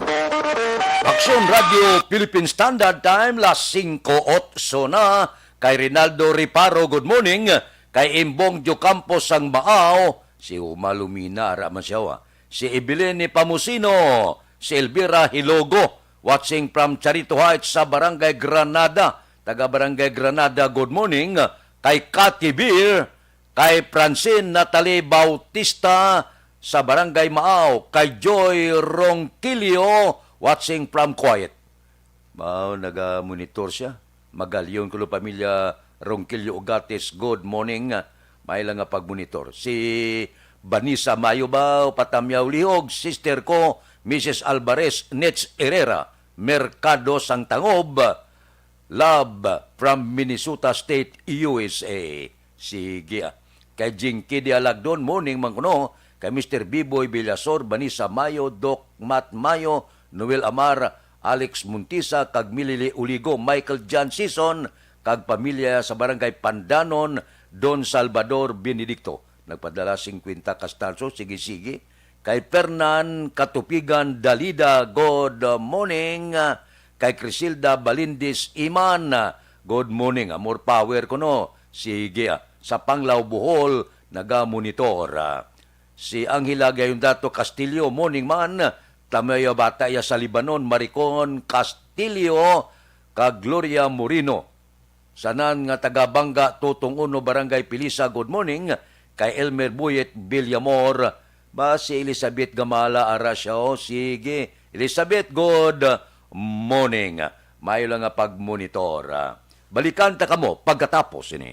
Aksyon Radyo Philippine Standard Time, las singko otso na. Kay Rinaldo Reparo, good morning. Kay Imbong Diocampo sang Baao, si Uma Lumina, ara man siya, wa. Si Evelyn ni Pamusino, si Elvira Hilogo, watching from Charito Heights sa Barangay Granada. Taga Barangay Granada, good morning. Kay Cathy Beer, kay Francine Natalie Bautista sa Barangay Maaw, kay Joy Ronquillo, watching from Kuwait. Mao, naga-monitor siya. Magalyon kuno, pamilya Ronquillo Ugatis, good morning. May lang nga pagmonitor. Si Vanessa Mayo ba, Patamyaw Lihog, sister ko, Missus Alvarez Nets Herrera, Mercado Sangtangob, love from Minnesota State, U S A. Sige, ah. Kay Jinky Dialagdon, morning man kuno. Kay Mister Biboy Villasor, Vanessa Mayo, Doc Matt Mayo, Noel Amar, Alex Montisa, kag Milili Uligo, Michael John Sison, kag pamilya sa Barangay Pandanon, Don Salvador Benedicto. Nagpadala singkwenta ka stalso, sige, sige. Kay Fernan Katupigan Dalida, good morning. Kay Crisilda Balindis Iman, good morning. Ah, more power kuno. Sige, ah. Sa Panglao, Bohol, naga-monitor. Ah, si Angela Gayondato Castillo, morning man. Tamaya bata iya sa Libanon, Maricon Castillo, kag Gloria Moreno. Sanan nga taga Banga, Tutong Uno, Barangay Pilisa, good morning. Kay Elmer Buyet Villamor, ba si Elizabeth Gamala, ara siya, oh, sige. Elizabeth, good Morning. Maayo lang nga pagmonitor. Balikan ta kamo pagkatapos ini.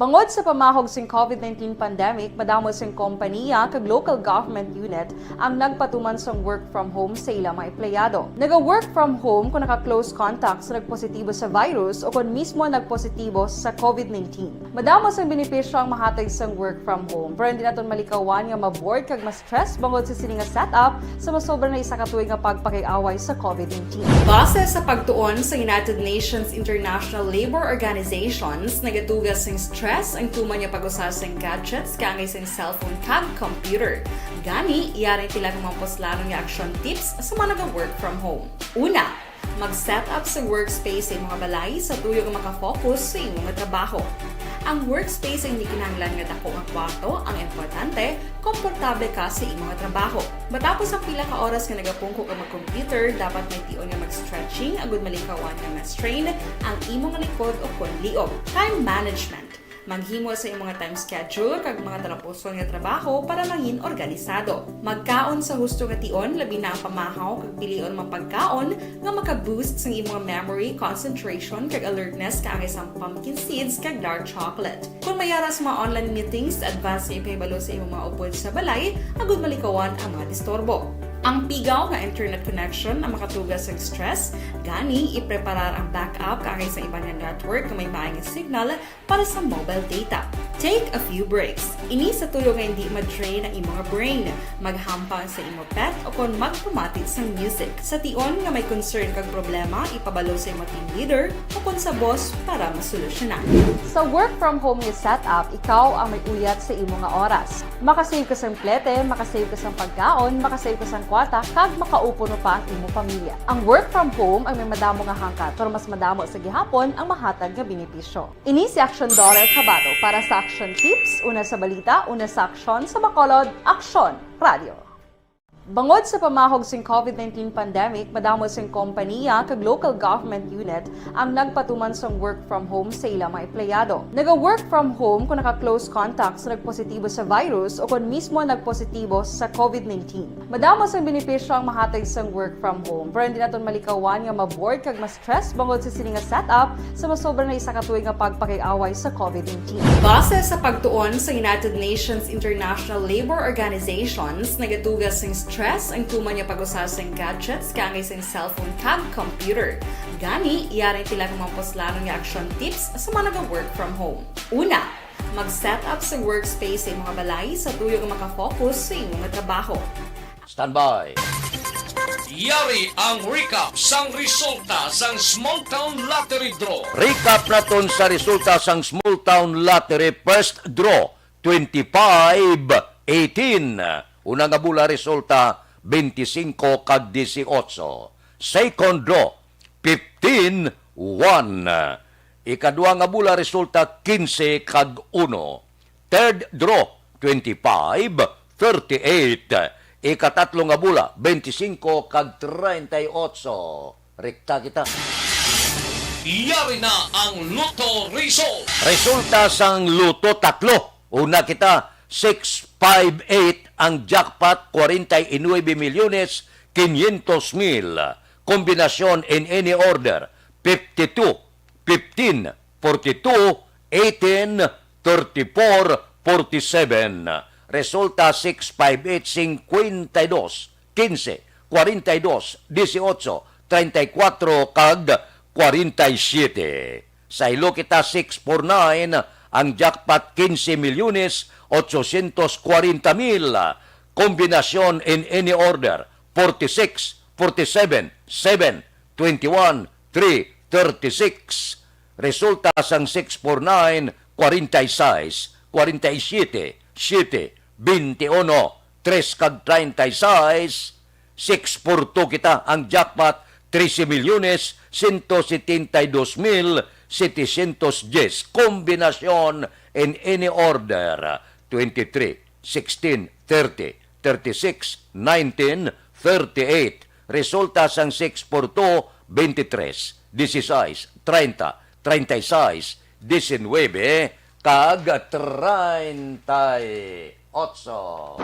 Bangod sa pamahog sing COVID nineteen pandemic, madamo sing kompanya kag local government unit ang nagpatuman sang work from home sa ila mga empleyado. Naga-work from home kung naka-close contact sa nagpositibo sa virus o kon mismo nagpositibo sa COVID nineteen. Madamo sang benepisyo ang mahatag sang work from home, pero hindi naton malikawan nga ma-bored kag ma-stress bangod sa sini nga setup sa masobra na isa ka tuig nga pagpakiaway sa COVID nineteen. Base sa pagtuon sa United Nations International Labour Organizations, nagatuga sing stress ang tuman nga pag-usa sing gadgets kaangay sing cellphone kag computer. Gani, yari tila nga mga puslanon nga action tips sa mga naga-work from home. Una, mag-set up sa workspace sa imong balay sa tuyo nga makafocus sa imong trabaho. Ang workspace ay hindi kinahanglan nga dako nga kwarto, ang importante, komportable ka sa imong trabaho. Matapos ang pila ka oras nga nagapungko ka mag-computer, dapat may tion nga mag-stretching agud malikawan nga ma-strain ang imong likod o kon liog. Time management. Maghimo sa imong time schedule kag mga talapuson nga trabaho para mangin organisado. Magkaon sa husto nga tion, labi na ang pamahaw kag pilion mga pagkaon nga maka-boost sang imong memory, concentration, kag alertness, kaangay sang pumpkin seeds kag dark chocolate. Kung may ara sa mga online meetings, advance nga ipahibalo sa imong mga upod sa balay agud malikawan ang mga disturbo. Ang pigaw nga internet connection ang makatuga sang stress, gani ipreparar ang backup kaangay sa iban nga network nga may maayo nga signal para sa mobile data. Take a few breaks. Ini sa tuyo nga hindi ma-drain ang imo nga brain. Maghampang sa imo pet o kon magpamati sang music. Sa tion nga may concern kag problema, ipabalo sa imo team leader o kon sa boss para masolusyonan. Sa work from home nga setup, ikaw ang may uyat sa imo nga oras. Makasave ka sang plete, makasave ka sang pagkaon, makasave ka sang kwarta, kag makaupod pa ang imo pamilya. Ang work from home ang may madamo nga hangkat, pero mas madamo sa gihapon ang mahatag nga benepisyo. Ini si Action Daughter Chavado para sa Action Tips, una sa balita, una sa aksyon, sa Bacolod, Aksyon Radio. Bangod sa pamahog sing COVID nineteen pandemic, madamo sing kompanya kag local government unit ang nagpatuman sang work from home sa ila mga empleyado. Naga-work from home kung naka-close contact sa nagpositibo sa virus o kon mismo nagpositibo sa COVID nineteen. Madamo sang benepisyo ang mahatag sang work from home, pero hindi naton malikawan nga ma-bored kag ma-stress bangod sa sini nga setup sa masobra na isa ka tuig nga pagpakiaway sa COVID nineteen. Base sa pagtuon sa United Nations International Labour Organizations, nagatuga sing stress ang tuman nga pag-usa sing gadgets kaangay sing cellphone kag computer. Gani, yari tila nga mga puslanon nga action tips sa mga naga-work from home. Una, mag-set up sa workspace sa imong balay sa tuyo nga makafocus sa imong trabaho. Standby. Yari ang recap sang resulta sang Small Town Lottery Draw. Recap naton sa resulta sang Small Town Lottery First Draw twenty-five eighteen. Una nga bula resulta twenty-cinco kag dieciocho. Second draw fifteen one. Ikadua nga bula resulta quince kag uno. Third draw, twenty-five thirty-eight. Ikatatlo nga bola, twenty-five kag treinta y ocho. Rekta kita. Yari na ang Lotto Result. Resulta sang Lotto tatlo. Una kita, six five eight ang jackpot, forty y nueve milyones quinientos mil. Kombinasyon in any order, fifty-two, fifteen, forty-two, eighteen, thirty-four, forty-seven. Resulta, six five eight, cincuenta y dos, quince, cuarenta y dos, dieciocho, treinta y cuatro, kag cuarenta y siete. Saylo kita, six four nine, ang jackpot, quince milyones ochocientos cuarenta mil. Kombinasyon in any order, forty-six, forty-seven, seven, twenty-one, three, thirty-six. Resulta sang six four nine, forty-six, forty-siete, siete, twenty-uno, tres kag treinta y seis. Six four two kita, ang jackpot, trese milyones, ciento setenta y dos mil, setecientos diez. Kombinasyon in any order, twenty-three, sixteen, thirty, thirty-six, nineteen, thirty-eight. Resulta sang six four two, twenty-three, dieciséis, treinta, treinta y seis, diecinuebe, kag treinta y ocho.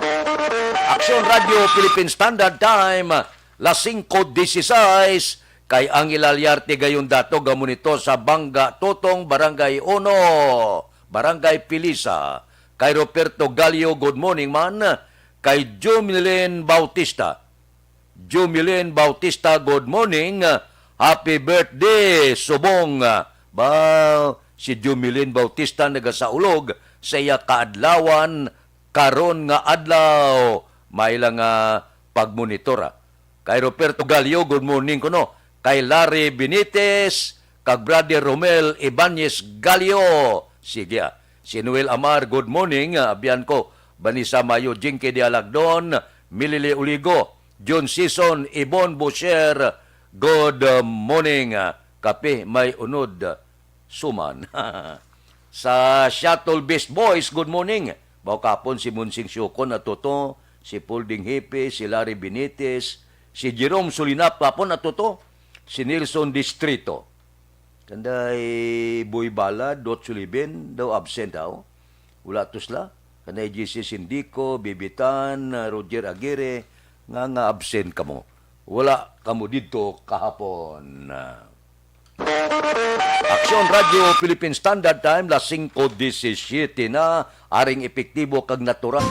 Aksyon Radio Philippine Standard Time, las cinco dieciséis, kay Angel Aliarte gayon dato gamon ito sa Bangga Totong, Barangay Uno, Barangay Pilisa. Kay Roberto Gallo, good morning man. Kay Jumilin Bautista, Jumilin Bautista, good morning. Happy birthday, subong. Ba, si Jumilin Bautista nagasaulog sa iya kaadlawan karon nga adlaw. May lang, ah, pagmonitor, ah. Kay Roberto Gallo, good morning kuno. Kay Larry Benitez, kag Brother Romel Ibanez Gallo. Sige, ah. Si Noel Amar, good morning, ah, abyan ko. Vanessa Mayo, Jinky Dialagdon, Milili Uligo, John Sison, Ibon Bosher, good, ah, morning, ah, kape may unod, ah, suman. Sa Shuttle Beast Boys, good morning. Baw kapon si Monsing Siokon at Toto, si Polding Hipi, si Larry Benitez, si Jerome Sulinap kapon at Toto, si Nelson Distrito. Kanday Boy Bala, Dot Sulibin, daw absent daw. Wala to sila. Kanday J C Sindico, Bibitan, Roger Aguirre, nga, nga absent kamo. Wala kamo didto kahapon. Aksyon Radio Philippine Standard Time, las cinco diecisiete na, aring epektibo kag natural.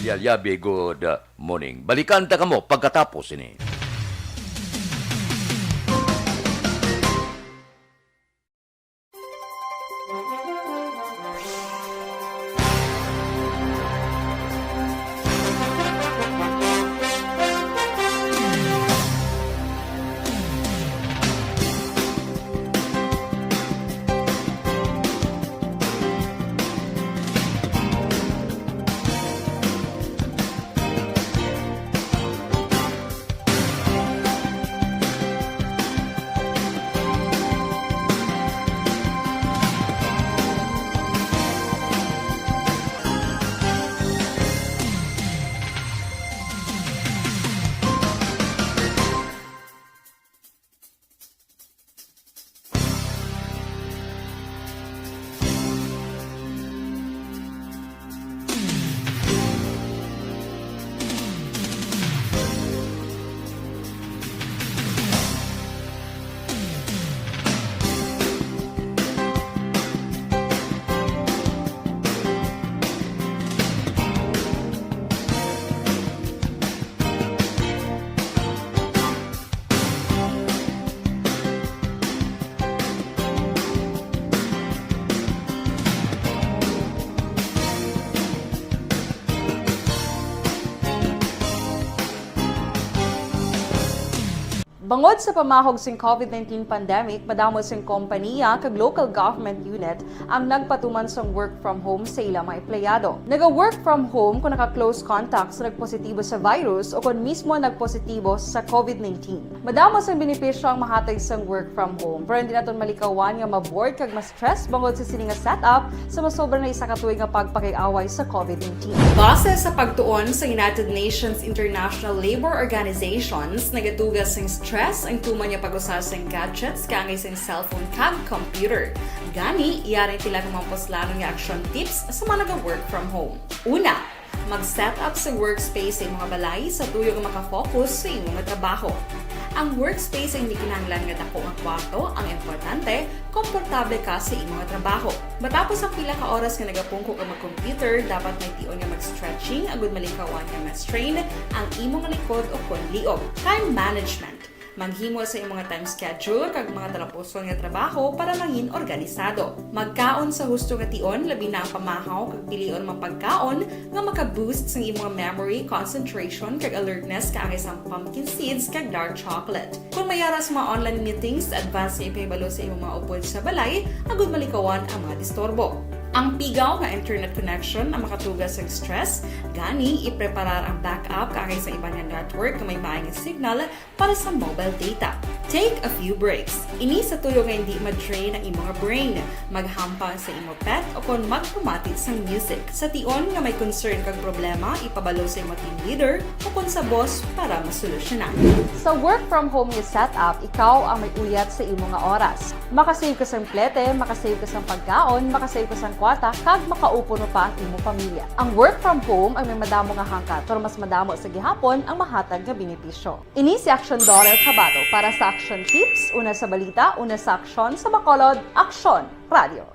Dilya Liabe, good morning. Balikan ta kamo pagkatapos ini. Bangod sa pamahog sing COVID nineteen pandemic, madamo sing kompaniya kag local government unit ang nagpatuman sang work from home sa ilang mga empleyado. Naga-work from home kung naka-close contact sa nagpositibo sa virus o kon mismo nagpositibo sa COVID nineteen. Madamo sang benepisyo ang mahatag sang work from home, pero hindi naton malikawan nga ma-bored kag ma-stress bangod sa sini nga setup sa masobra na isa ka tuig nga pagpakig-away sa COVID nineteen. Base sa pagtuon sa United Nations International Labour Organizations, nagatuga sing stress ang tuman nga pag-usa sang gadgets kaangay sang cellphone kag computer. Gani, yari ang pila ka mga puslanon nga action tips sa mga naga-work from home. Una, mag-set up sa workspace sa imong balay sa tuyo nga makafocus sa imong trabaho. Ang workspace ay hindi kinahanglan nga dako nga kwarto, ang importante, komportable ka sa imong trabaho. Matapos ang pila ka oras nga nagapungko ka mag-computer, dapat may tion nga mag-stretching agud malikawan nga ma-strain ang imong likod o kon liog. Time management. Maghimo sa imong time schedule kag mga talapuson nga trabaho para mangin organisado. Magkaon sa husto nga tion, labi na ang pamahaw kag pilion mga pagkaon nga maka-boost sang imong memory, concentration, kag alertness kaangay sang pumpkin seeds kag dark chocolate. Kung may ara sa mga online meetings, advance nga ipahibalo sa imong mga upod sa balay agud malikawan ang mga disturbo. Ang pigaw nga internet connection ang makatuga sang stress, gani ipreparar ang backup kaangay sa iban nga network nga may maayong signal para sa mobile data. Take a few breaks. Ini sa tuyo nga hindi ma-drain ang imong brain. Maghampang sa imong pet o kon magpamati sang music. Sa tion nga may concern kag problema, ipabalo sa imong team leader o kon sa boss para masolusyonan. Sa work from home nga setup, ikaw ang may uyat sa imo nga oras. Makasave ka sang plete, makasave ka sang pagkaon, makasave ka sang kwarta, kag makaupod pa ang imo pamilya. Ang work from home ay may madamo nga hangkat, pero mas madamo sa gihapon ang mahatag nga benepisyo. Ini si Action Doral Cabato para sa Action Tips, una sa balita, una sa aksyon, sa Bacolod, Aksyon Radio.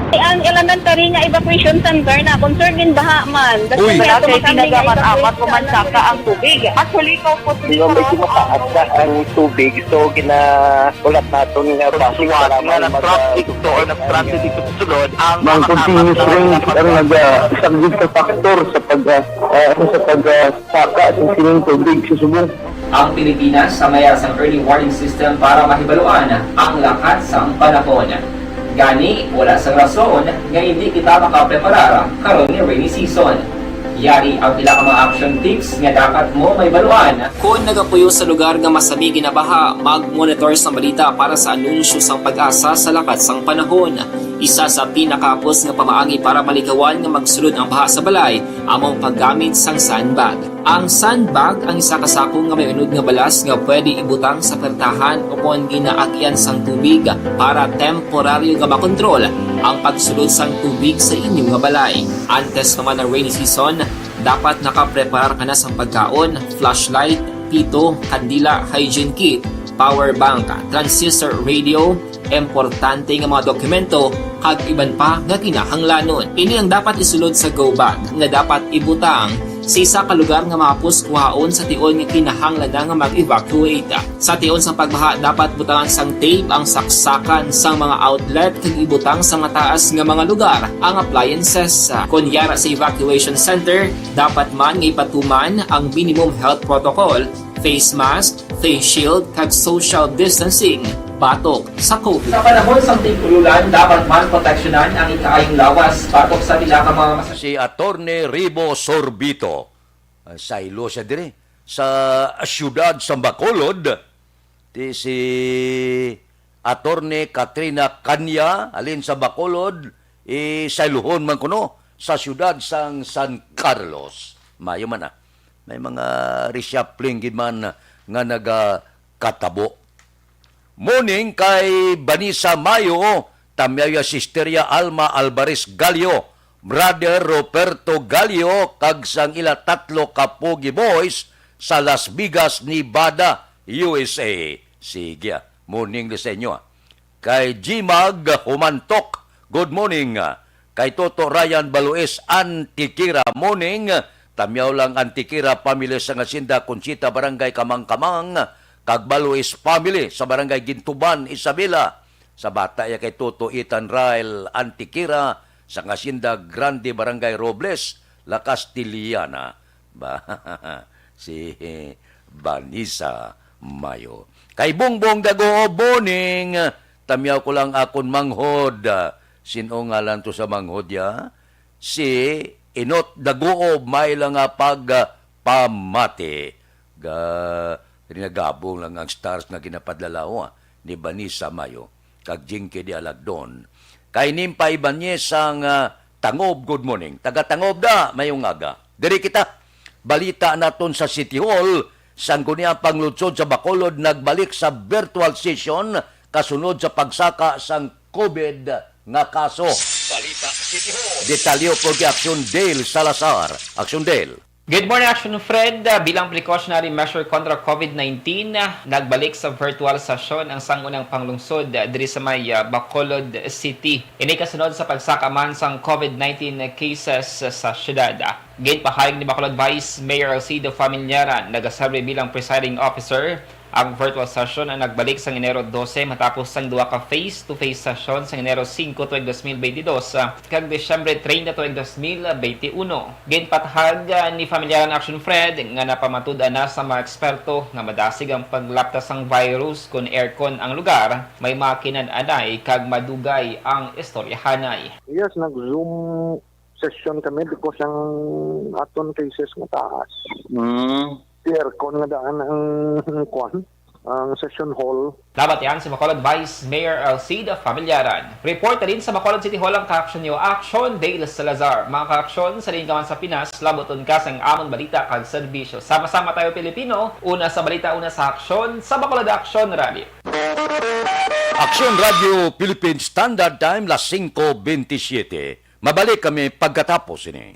Ang elementary nga evacuation center na concern din baha man. Uy. Wala kay kinagaman amat o mansaka ang tubig. Actually, ikaw po. Di ba may tumataas na ang tubig? So, ginahulat naton nga base sa lamang mag-, nag-transit dito sa sulod ang mga continuous rain ang nag-, ah, isang good factor sa pag, ah, ah, sa pag, ah, saka sa sining tubig sa subong. Ang Pilipinas sa mayar sang early warning system para mahibaluan ang lakat sang panahon. Gani, wala sang rason nga hindi kita makapreparar karon nga rainy season. Yari ang pila ka mga action tips nga dapat mo mahibaluan. Kon nagapuyo sa lugar nga masami ginabaha, mag-monitor sang balita para sa anunsyo sang PAGASA sa lakat sang panahon. Isa sa pinakahapos nga pamaagi para malikawan nga magsulod ang baha sa balay amo ang paggamit sang sandbag. Ang sandbag ang isa ka sako nga may unod nga balas nga pwede ibutang sa pertahan o kon ginaagian sang tubig para temporaryo nga makontrol ang pagsulod sang tubig sa inyo nga balay. Antes pa man ang rainy season, dapat nakapreparar ka na sang pagkaon, flashlight, pito, kandila, hygiene kit, power bank, transistor radio, importante nga mga dokumento, kag iban pa nga kinahanglanon. Ini ang dapat isulod sa go bag nga dapat ibutang sa isa ka lugar nga mahapos kuhaon sa tion nga kinahanglan na nga mag-evacuate. Sa tion sang pagbaha, dapat butangan sang tape ang saksakan sang mga outlet kag ibutang sa mataas nga mga lugar ang appliances. Kon yara sa evacuation center, dapat man nga ipatuman ang minimum health protocol, face mask, face shield, kag social distancing batok sa COVID. Sa panahon sang tig-ululan, dapat man proteksyonan ang ikaayong lawas batok sa pila ka mga mas- Si Attorney Ribo Sorbito, ah, saylo siya diri sa siyudad sa Bacolod. Ti si Attorney Katrina Canya, halin sa Bacolod, isayluhon man kuno sa siyudad sang San Carlos. Mayo man, ah. May mga reshuffling gid man nga nagakatabo. Morning kay Vanessa Mayo, Tamyaya Sisteria Alma Alvarez Gallo, Brother Roberto Gallo, kag sang ila tatlo ka Pogi Boys sa Las Vegas, Nevada, U S A. Sige, ah. Morning ni sa inyo, ah. Kay Jimag Humantok, good morning. Kay Toto Ryan Baluis Antiquera, morning. Tamyaw lang Antiquera family sa Hacienda Conchita, Barangay Kamangkamang, kag Baluis family sa Barangay Gintuban, Isabela. Sa bata iya kay Toto Ethan Rael Antiquera sa Hacienda Grande, Barangay Robles, La Castellana. Ba, si Vanessa Mayo. Kay Bongbong Daguob, morning, tamyaw ko lang akon manghod. Sin-o ngalan to sa manghod ya? Si Inot Daguob, may lang nga pag, ah, pamati. Ga, rinagabong lang ang stars nga ginapadlalaw, ah, ni Vanessa Mayo kag Jinky de Alagdon. Kay Nimpa Ibanez sang, ah, Tangob, good morning. Taga Tangob da, mayong aga. Diri kita. Balita naton sa City Hall, Sangguniang Panglunsod sa Bacolod nagbalik sa virtual session kasunod sa pagsaka sang COVID nga kaso. Balita City Hall. Detalye ug kay Action Dale Salazar. Action Dale. Good morning, Action Fred. Ah, bilang precautionary measure kontra COVID nineteen, ah, nagbalik sa virtual session ang Sangguniang Panglungsod, ah, diri sa may, ah, Bacolod City. Ini kasunod sa pagsaka man sang COVID nineteen cases sa syudad. Ginpahayag ni Bacolod Vice Mayor Alcido Familiaran, nagaserbi bilang presiding officer, ang virtual session ang nagbalik sang Enero dose matapos sang duha ka face-to-face session sang Enero singko tuig dos mil benti dos, ah, kag Disyembre treinta tuig dos mil benti uno. Ginpatahag, ah, ni Familiaran Action Fred nga napamatud-an na sa mga eksperto nga madasig ang paglapta sang virus kon aircon ang lugar, may makinan-anay kag madugay ang istoryahanay. Yes, nag-Zoom session kami because ang aton cases nga taas. Mm. Di aircon nga daan ang kwan, ang session hall. Nabatian si Bacolod Vice Mayor Alcide Familiaran. Report na din sa Bacolod City Hall ang ka-action niyo, Action Dale Salazar. Mga ka-action, sa diin ka man sa Pinas, labuton ka sang amon balita kag serbisyo. Sama-sama tayo, Pilipino. Una sa balita, una sa aksyon, sa Bacolod Action Rally. Action Radio Philippine Standard Time, las singko bentisiete. Mabalik kami pagkatapos ini.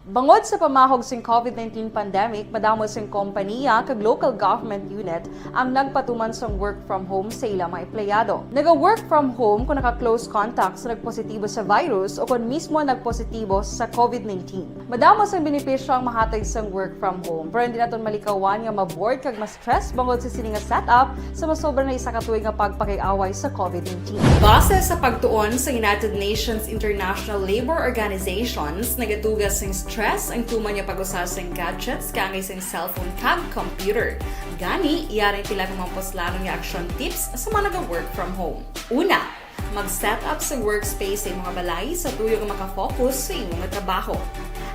Bangod sa pamahog sing COVID nineteen pandemic, madamo sing kompanya kag local government unit ang nagpatuman sang work from home sa ila mga empleyado. Naga-work from home kon naka-close contact sa nagpositibo sa virus o kon mismo nagpositibo sa COVID nineteen. Madamo sang benepisyo ang mahatag sang work from home, pero hindi naton malikawan nga ma-bored kag ma-stress bangod sa sini nga setup sa masobra na isa ka tuig nga pagpakig-away sa COVID nineteen. Base sa pagtuon sa United Nations International Labour Organizations, nagaduga sing stress ang tuman nga pag-usa sing gadgets kaangay sing cellphone kag computer. Gani, yari pila ka mga puslanon nga action tips sa mga naga-work from home. Una, mag-set up sa workspace sa imong balay sa tuyo nga makafocus sa imo nga trabaho.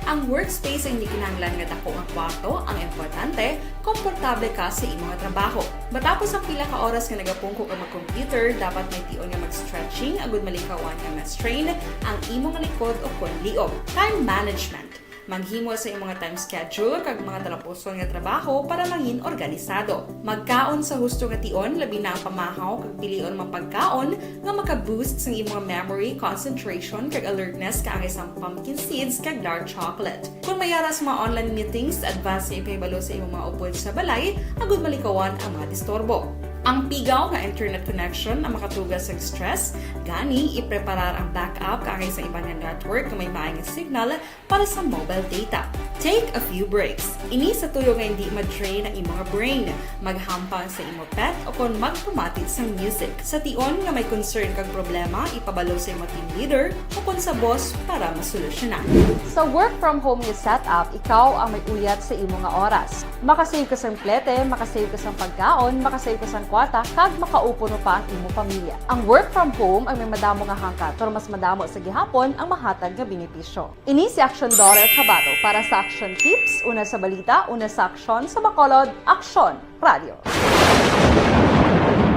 Ang workspace ang hindi kinahanglan nga dako nga kwarto, ang importante, komportable ka sa imo nga trabaho. Matapos ang pila ka oras nga nagapungko ka mag-computer, dapat may tion nga mag-stretching agud malikawan nga ma-strain ang imo nga likod o kon liog. Time management. Maghimo sa imong time schedule kag mga talapuson nga trabaho para mangin organisado. Magkaon sa husto nga tion, labi na ang pamahaw kag pilion mga pagkaon nga maka-boost sang imong memory, concentration, kag alertness kaangay sang pumpkin seeds kag dark chocolate. Kung may ara sa mga online meetings, advance nga ipahibalo sa imong mga upod sa balay agud malikawan ang mga disturbo. Ang pigaw nga internet connection ang makatuga sa stress, gani ipreparar ang backup kaangay sa iban nga network nga may maay nga signal para sa mobile data. Take a few breaks. Ini sa tuyo nga hindi ma-drain ang imo nga brain, maghampang sa imo pet o kon magpamati sang music. Sa tion nga may concern kag problema, ipabalo sa imo team leader o kon sa boss para masolusyonan. Sa work from home nga setup, ikaw ang may uyat sa imo nga oras. Makasave ka sang plete, makasave ka sang pagkaon, makasave ka sang kwarta, kag makaupo pa ang imo pamilya. Ang work from home ang may madamo nga hangkat, pero mas madamo sa gihapon ang mahatag nga benepisyo. Ini si Action Daughter Kabato para sa Action Tips, una sa balita, una sa aksyon, sa Bacolod, Aksyon Radio.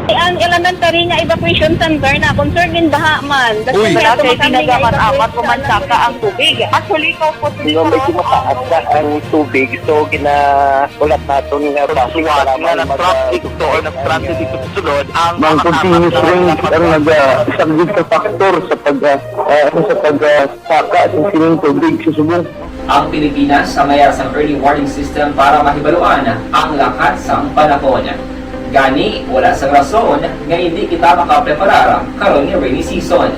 Ang elementary nga evacuation center na concerned in baha man. Uy! Wala kay ginagamat-amat, pumansaka ang tubig. Actually, ikaw po, medyo mataas na ang tubig, so gina-, ulat naton nga traffic, salamat nga mag-, traffic to or nag-transit dito sa sulod ang mga continuous rain ang naga-, isa gid ka factor sa pag-, ah, ah, sa pag-, ah, saka sa sining tubig sa subong. Ang Pilipinas sa mayar sang early warning system para mahibaluan ang lakat sang panahon. Gani, wala sang rason nga hindi kita makapreparar karon nga rainy season.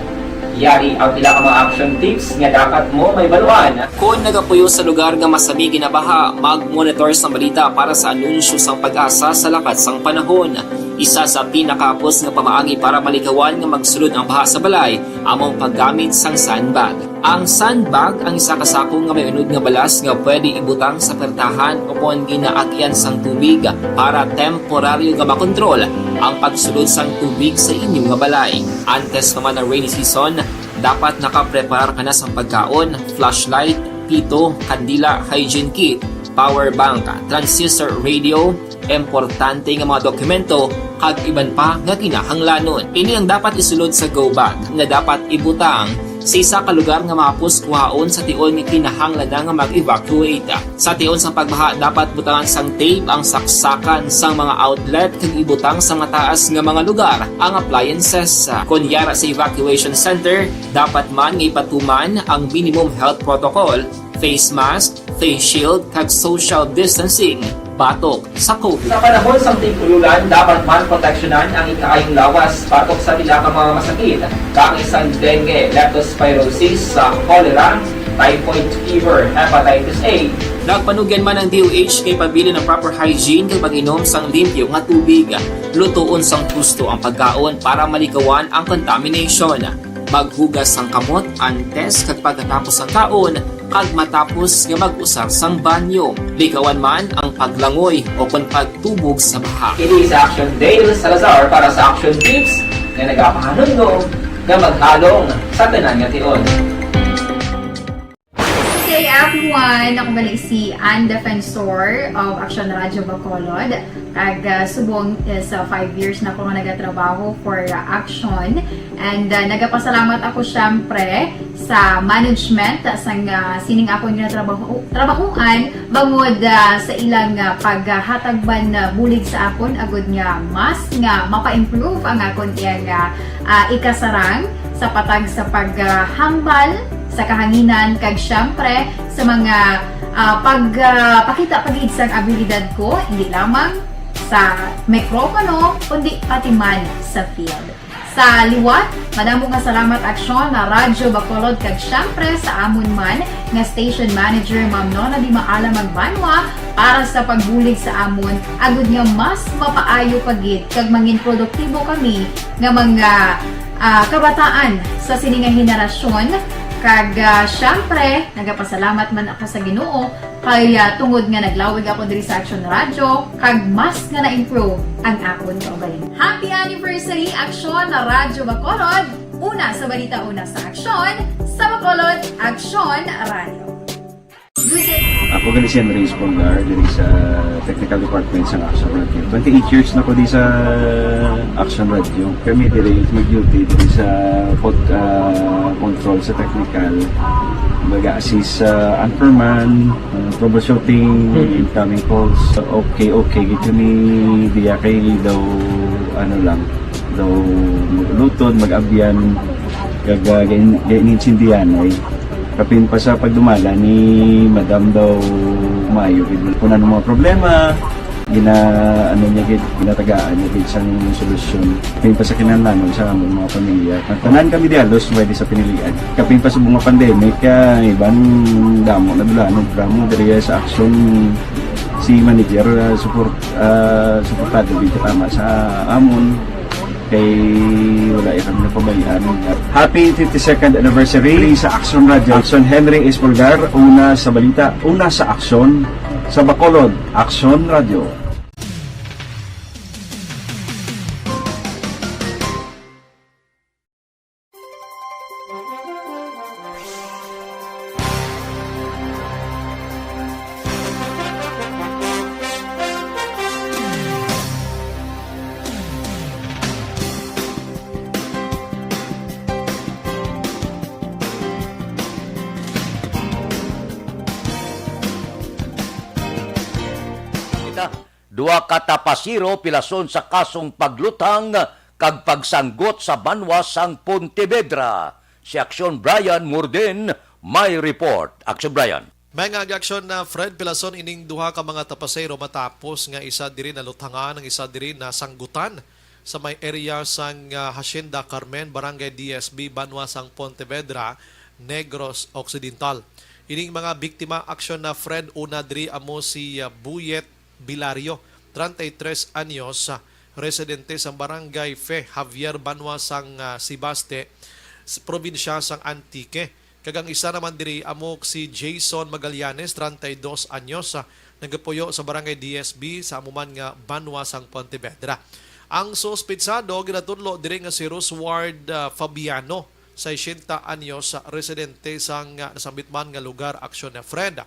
Yari ang pila ka mga action tips nga dapat mo mahibaluan. Kon nagapuyo sa lugar nga masami ginabaha, mag-monitor sang balita para sa anunsyo sang PAGASA sa lakat sang panahon. Isa sa pinakahapos nga pamaagi para malikawan nga magsulod ang baha sa balay amo ang paggamit sang sandbag. Ang sandbag ang isa ka sako nga may unod nga balas nga pwede ibutang sa pertahan o kon ginaagyan sang tubig para temporaryo nga makontrol ang pagsulod sang tubig sa inyo nga balay. Antes pa man ang rainy season, dapat nakapreparar ka na sang pagkaon, flashlight, pito, kandila, hygiene kit, power bank, transistor radio, importante nga mga dokumento, kag iban pa nga kinahanglanon. Ini ang dapat isulod sa go bag nga dapat ibutang sa isa ka lugar nga mahapos kuhaon sa tion nga kinahanglan na nga mag-evacuate. Sa tion sang pagbaha, dapat butangan sang tape ang saksakan sang mga outlet kag ibutang sa mataas nga mga lugar ang appliances. Kon yara sa evacuation center, dapat man nga ipatuman ang minimum health protocol, face mask, face shield, kag social distancing batok sa COVID. Sa panahon sang tig-ululan, dapat man proteksyonan ang ikaayong lawas batok sa pila ka mga masakit, kaangay sang dengue, leptospirosis, sa cholera, typhoid fever, hepatitis A. Nagpanugyan man ang D O H nga ipabilin ang proper hygiene kag pag-inom sang limpyo nga tubig. Lutoon sang husto ang pagkaon para malikawan ang contamination. Maghugas sang kamot antes kag pagkatapos sang kaon, kag matapos nga mag-usar sang banyo. Likawan man ang paglangoy o kon pagtubog sa baha. Ini sa Action Dale Salazar para sa Action Tips nga nagapahanumdom nga maghalong sa tanan nga tion. Good day, everyone! Ako bali si Ann Defensor of Action Radio Bacolod. Kag, ah, subong is, ah, five years na ko nga nagatrabaho for, ah, Action. And, ah, nagapasalamat ako, syempre, sa management, ah, sang, ah, sining akon nga trabaho, trabahoan, bangod, ah, sa ilang, ah, paghatag man, ah, bulig sa akon, agud nga mas nga mapa-improve ang akon iyang, ah, ah, ikasarang sa patag sa paghambal sa kahanginan, kag, syempre, sa mga, ah, pag, ah, pakita pa gid sang abilidad ko, hindi lamang sa mikropono, kundi pati man sa field. Sa liwat, madamo nga salamat, Aksyon na Radyo Bacolod, kag syempre sa amon man nga station manager, Ma'am Nona Di Maala Magbanwa, para sa pagbulig sa amon, agud nga mas mapaayo pa gid kag mangin produktibo kami nga mga, ah, kabataan sa sini nga henerasyon. Kag, ah, syempre, nagapasalamat man ako sa Ginoo kay, ah, tungod nga naglawig ako diri sa Action Radio, kag mas nga na-improve ang akon kaugalingon. Happy anniversary, Aksyon na Radyo Bacolod! Una sa balita, una sa aksyon, sa Bacolod, Aksyon Radio. Ako gali si Andres Polgar, diri sa technical department sa Action Radio. Twenty-eight years na ko di sa Action Radio. Kami diri mag-duty diri sa pod-, ah, control sa technical. Mag-assist sa anchorman, ah, troubleshooting, incoming calls. Okay, okay. Gito ni diya kay daw, ano lang, daw mag-ulutod, mag-abyan, kag, ah, gain-, gain-, intindihan ay kapin pa sa pagdumala ni Madam daw maayo gid. Kung ano mga problema, Gina-, ano niya gid, ginatagaan niya gid sang solusyon. Kapin pa sa kinahanglanon sa among mga pamilya. Ang tanan kami di halos pwede sa pinilian. Kapin pa sa mga pandemic, ah, iban damo na dulanon. Pero mo diri sa aksyon, si manager, ah, support, ah, suportado gid katama sa amon. Kay wala iya kami napabayaan. Happy fifty-second anniversary sa Aksyon Radio. Aksyon Henry Espolgar, una sa balita, una sa aksyon, sa Bacolod, Aksyon Radio. Kita, duha ka tapasero pilason sa kasong pagluthang kag pagsanggot sa banwa sang Pontevedra. Si Aksyon Brian Murden may report. Aksyon Brian. May nga agi aksyon na Fred, pilason ining duha ka mga tapasero matapos nga isa diri naluthangan, ang isa diri nasanggutan sa may area sang, ah, Hacienda Carmen, Barangay D S B, banwa sang Pontevedra, Negros Occidental. Ining mga biktima aksyon na Fred, una diri amo si, ah, Buyet Bilario, treinta y tres anyos, ah, residente sa Barangay Fe Javier, banwa sang, ah, Sebaste, s-, probinsya sang Antique. Kag ang isa naman diri amo si Jason Magallanes, treinta y dos anyos, ah, nagapuyo sa Barangay D S B sa amo man nga banwa sang Pontevedra. Ang suspetsado ginatudlo diri nga si Rosward, ah, Fabiano, sesenta anyos, ah, residente sang, ah, nasambit man nga lugar, aksyon na Fred.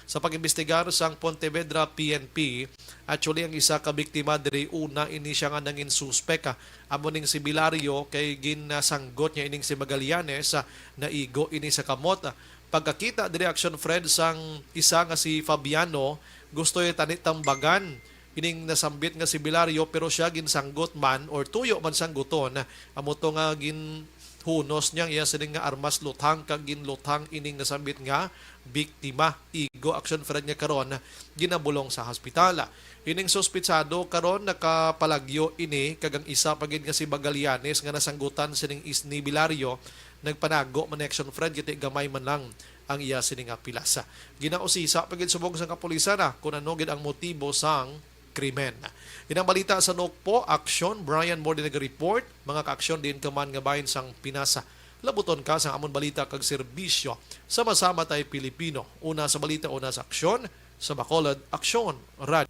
Sa pag-imbestigar sang Pontevedra P N P, actually, ang isa ka biktima diri, una ini siya nga nangin suspek, ah, amo ning si Bilario, kay ginasanggot niya ining si Magallanes, ah, naigo ini sa kamot. Pagkakita diri, aksyon Fred, sang isa nga si Fabiano, gusto niya tani tambagan ining nasambit nga si Bilario, pero siya ginsanggot man or tuyo man sangguton. Amo to nga ginhunos niya ang iya sining nga armas luthang kag ginluthang ining nasambit nga biktima. Igo, aksyon Fred, nga karon ginabulong sa hospital. Ining suspitsado karon nakapalagyo ini, kag ang isa pa gid nga si Magallanes nga nasanggutan sining is ni Bilario nagpanago man, aksyon Fred, kay gamay man lang ang iya sini nga pilas. Ginausisa pa gid subong sang kapulisan, ah, kung ano gid ang motibo sang krimen. Inang balita sa Nokpo, aksyon, Brian Morde nag-report. Mga kaaksyon, diin ka man nga bahin sang Pinas, labuton ka sang amon balita kag serbisyo. Sama-sama tay Pilipino. Una sa balita, una sa aksyon, sa Bacolod Aksyon Radio.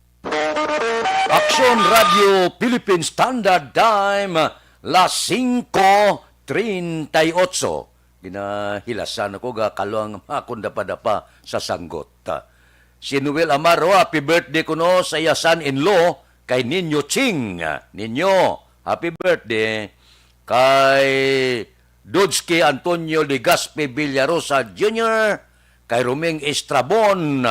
Aksyon Radio Philippine Standard Time, las singko treinta y ocho. Ginahilasan ako, ga kalwang akon dapadapa sa sanggot. Si Noel Amaro, happy birthday kuno sa iya son-in-law kay Niño Ching. Niño, happy birthday. Kay Dodski Antonio Legaspi Villarosa Junior, kay Roming Estrabon,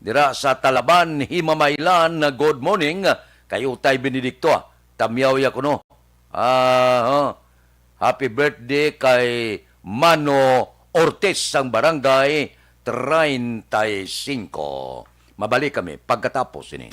dira sa Talaban, Himamaylan, good morning. Kay Utay Benedicto, tamyaw ya kuno. Ah, huh. Happy birthday kay Mano Ortiz sang Barangay treinta y cinco. Mabalik kami pagkatapos sini.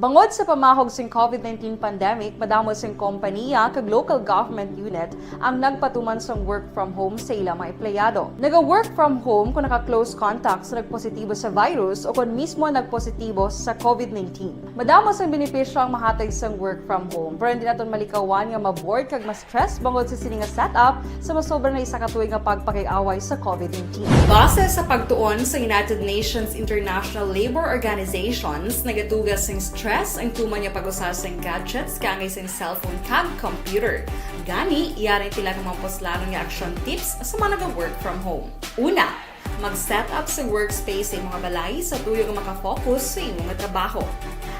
Tungod sa pamahog sing COVID nineteen pandemic, madamo sing kompaniya kag local government unit ang nagpatuman sang work from home sa ila mga empleyado. Naga-work from home kung naka-close contact sa nagpositibo sa virus o kon mismo nagpositibo sa COVID nineteen. Madamo sang benepisyo ang mahatag sang work from home, pero hindi naton malikawan nga ma-bored kag ma-stress bangod sa sini nga setup sa masobra na isa ka tuig nga pagpakig-away sa COVID nineteen. Base sa pagtuon sa United Nations International Labour Organizations, nagatuga sing stress ang tuman nga pag-usa sing gadgets kaangay sing cellphone kag computer. Gani, yari pila ka mga puslanon nga action tips sa mga naga-work from home. Una, mag-set up sa workspace sa imong balay sa tuyo nga makafocus sa imong trabaho.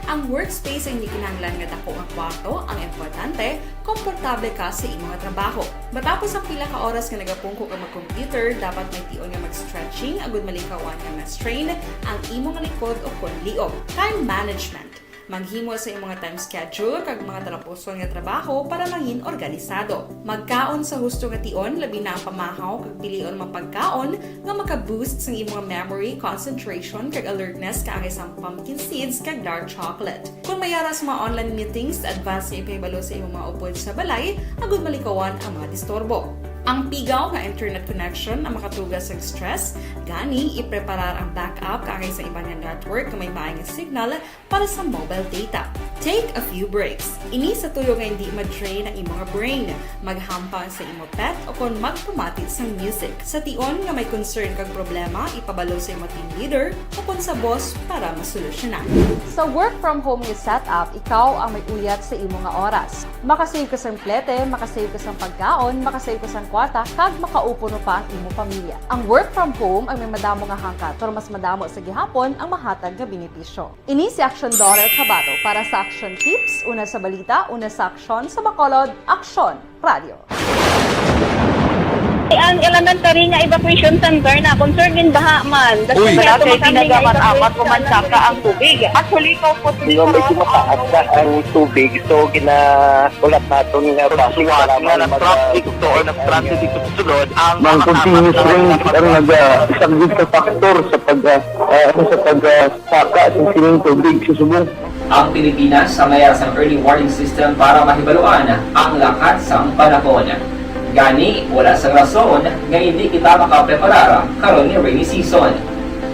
Ang workspace ay hindi kinahanglan nga dako nga kwarto ang importante, komportable ka sa imong trabaho. Matapos ang pila ka oras nga nagapungko ka mag-computer, dapat may tion nga mag-stretching agud malikawan nga ma-strain ang imong likod o kon liog. Time management. Maghimo sa imong time schedule kag mga talapuson nga trabaho para mangin organisado. Magkaon sa husto nga tion, labi na ang pamahaw kag pilion mga pagkaon nga maka-boost sang imong memory, concentration, kag alertness kaangay sang pumpkin seeds kag dark chocolate. Kung may ara sa mga online meetings, advance nga ipahibalo sa imong mga upod sa balay agud malikawan ang mga disturbo. Ang pigaw nga internet connection ang makatuga sa stress, gani ipreparar ang backup kaangay sa iban nga network nga may maay nga signal para sa mobile data. Take a few breaks. Ini sa tuyo nga hindi ma-drain ang imong brain. Maghampang sa imo pet o kon magpamati sang music. Sa tion nga may concern kag problema, ipabalo sa imo team leader o kon sa boss para masolusyonan. Sa work from home nga setup, ikaw ang may uyat sa imo nga oras. Makasave ka sang plete, makasave ka sang pagkaon, makasave ka sang kwarta, kag makaupod pa ang imo pamilya. Ang work from home ang may madamo nga hangkat, pero mas madamo sa gihapon ang mahatag nga benepisyo. Ini si Action Dorel Cabato para sa Action Tips, una sa balita, una sa aksyon, sa Bacolod, Aksyon Radio. Ang elementary nga evacuation center na concern din baha man. Uy, dati kami nga evacuation center, apat ko man saka ang tubig. Actually, ikaw po, di ba, medyo mataas na ang tubig, so ginaulat naton nga base nga nag-traffic to or nag-transit dito sa sulod ang mga continuous rain ang nagasaglit sa factor sa pag, ah, ah, sa pag, ah, saka sa sining tubig sa subong. Ang Pilipinas ang may sang early warning system para mahibaluan ang lakat sang panahon. Gani, wala sang rason nga hindi kita makapreparar karon nga rainy season.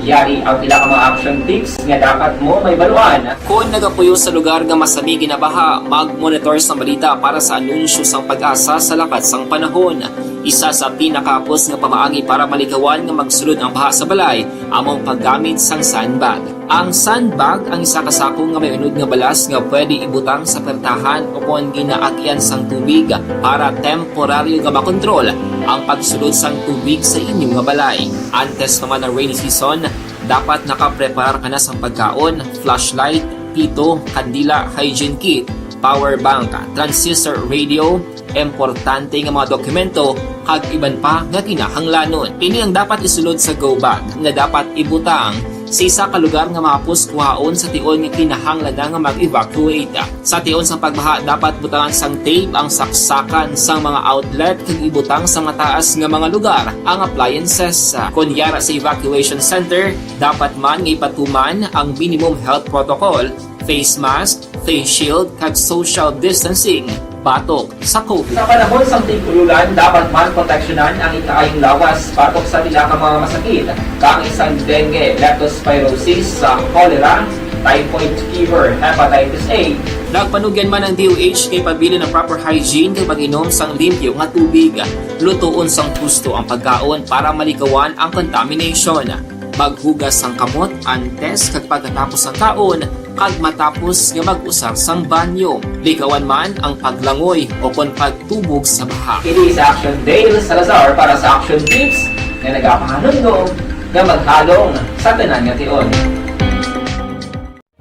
Yari ang pila ka mga action tips nga dapat mo mahibaluan. Kon nagapuyo sa lugar nga masami ginabaha, mag-monitor sang balita para sa anunsyo sang PAGASA sa lakat sang panahon. Isa sa pinakahapos nga pamaagi para malikawan nga magsulod ang baha sa balay amo ang paggamit sang sandbag. Ang sandbag ang isa ka sako nga may unod nga balas nga pwede ibutang sa pertahan o kon ginaagian sang tubig para temporaryo nga makontrol ang pagsulod sang tubig sa inyo nga balay. Antes pa man ang rainy season, dapat nakapreparar ka na sang pagkaon, flashlight, pito, kandila, hygiene kit, power bank, transistor radio, importante nga mga dokumento, kag iban pa nga kinahanglanon. Ini ang dapat isulod sa go bag nga dapat ibutang sa isa ka lugar nga mahapos kuhaon sa tion nga kinahanglan na nga mag-evacuate. Sa tion sang pagbaha, dapat butangan sang tape ang saksakan sang mga outlet kag ibutang sa mataas nga mga lugar ang appliances. Kon yara sa evacuation center, dapat man nga ipatuman ang minimum health protocol, face mask, face shield, kag social distancing batok sa COVID. Sa panahon sang tig-ululan, dapat man proteksyonan ang ikaayong lawas batok sa pila ka mga masakit, kaangay sang dengue, leptospirosis, sa cholera, typhoid fever, hepatitis A. Nagpanugyan man ang D O H nga ipabilin ang proper hygiene kag pag-inom sang limpyo nga tubig. Lutoon sang husto ang pagkaon para malikawan ang contamination. Maghugas sang kamot antes kag pagkatapos sang kaon, kag matapos nga mag-usar sang banyo. Likawan man ang paglangoy o kon pagtubog sa baha. Ini si Action Dale Salazar para sa Action Tips nga nagapahanumdom nga maghalong sa tanan nga tion.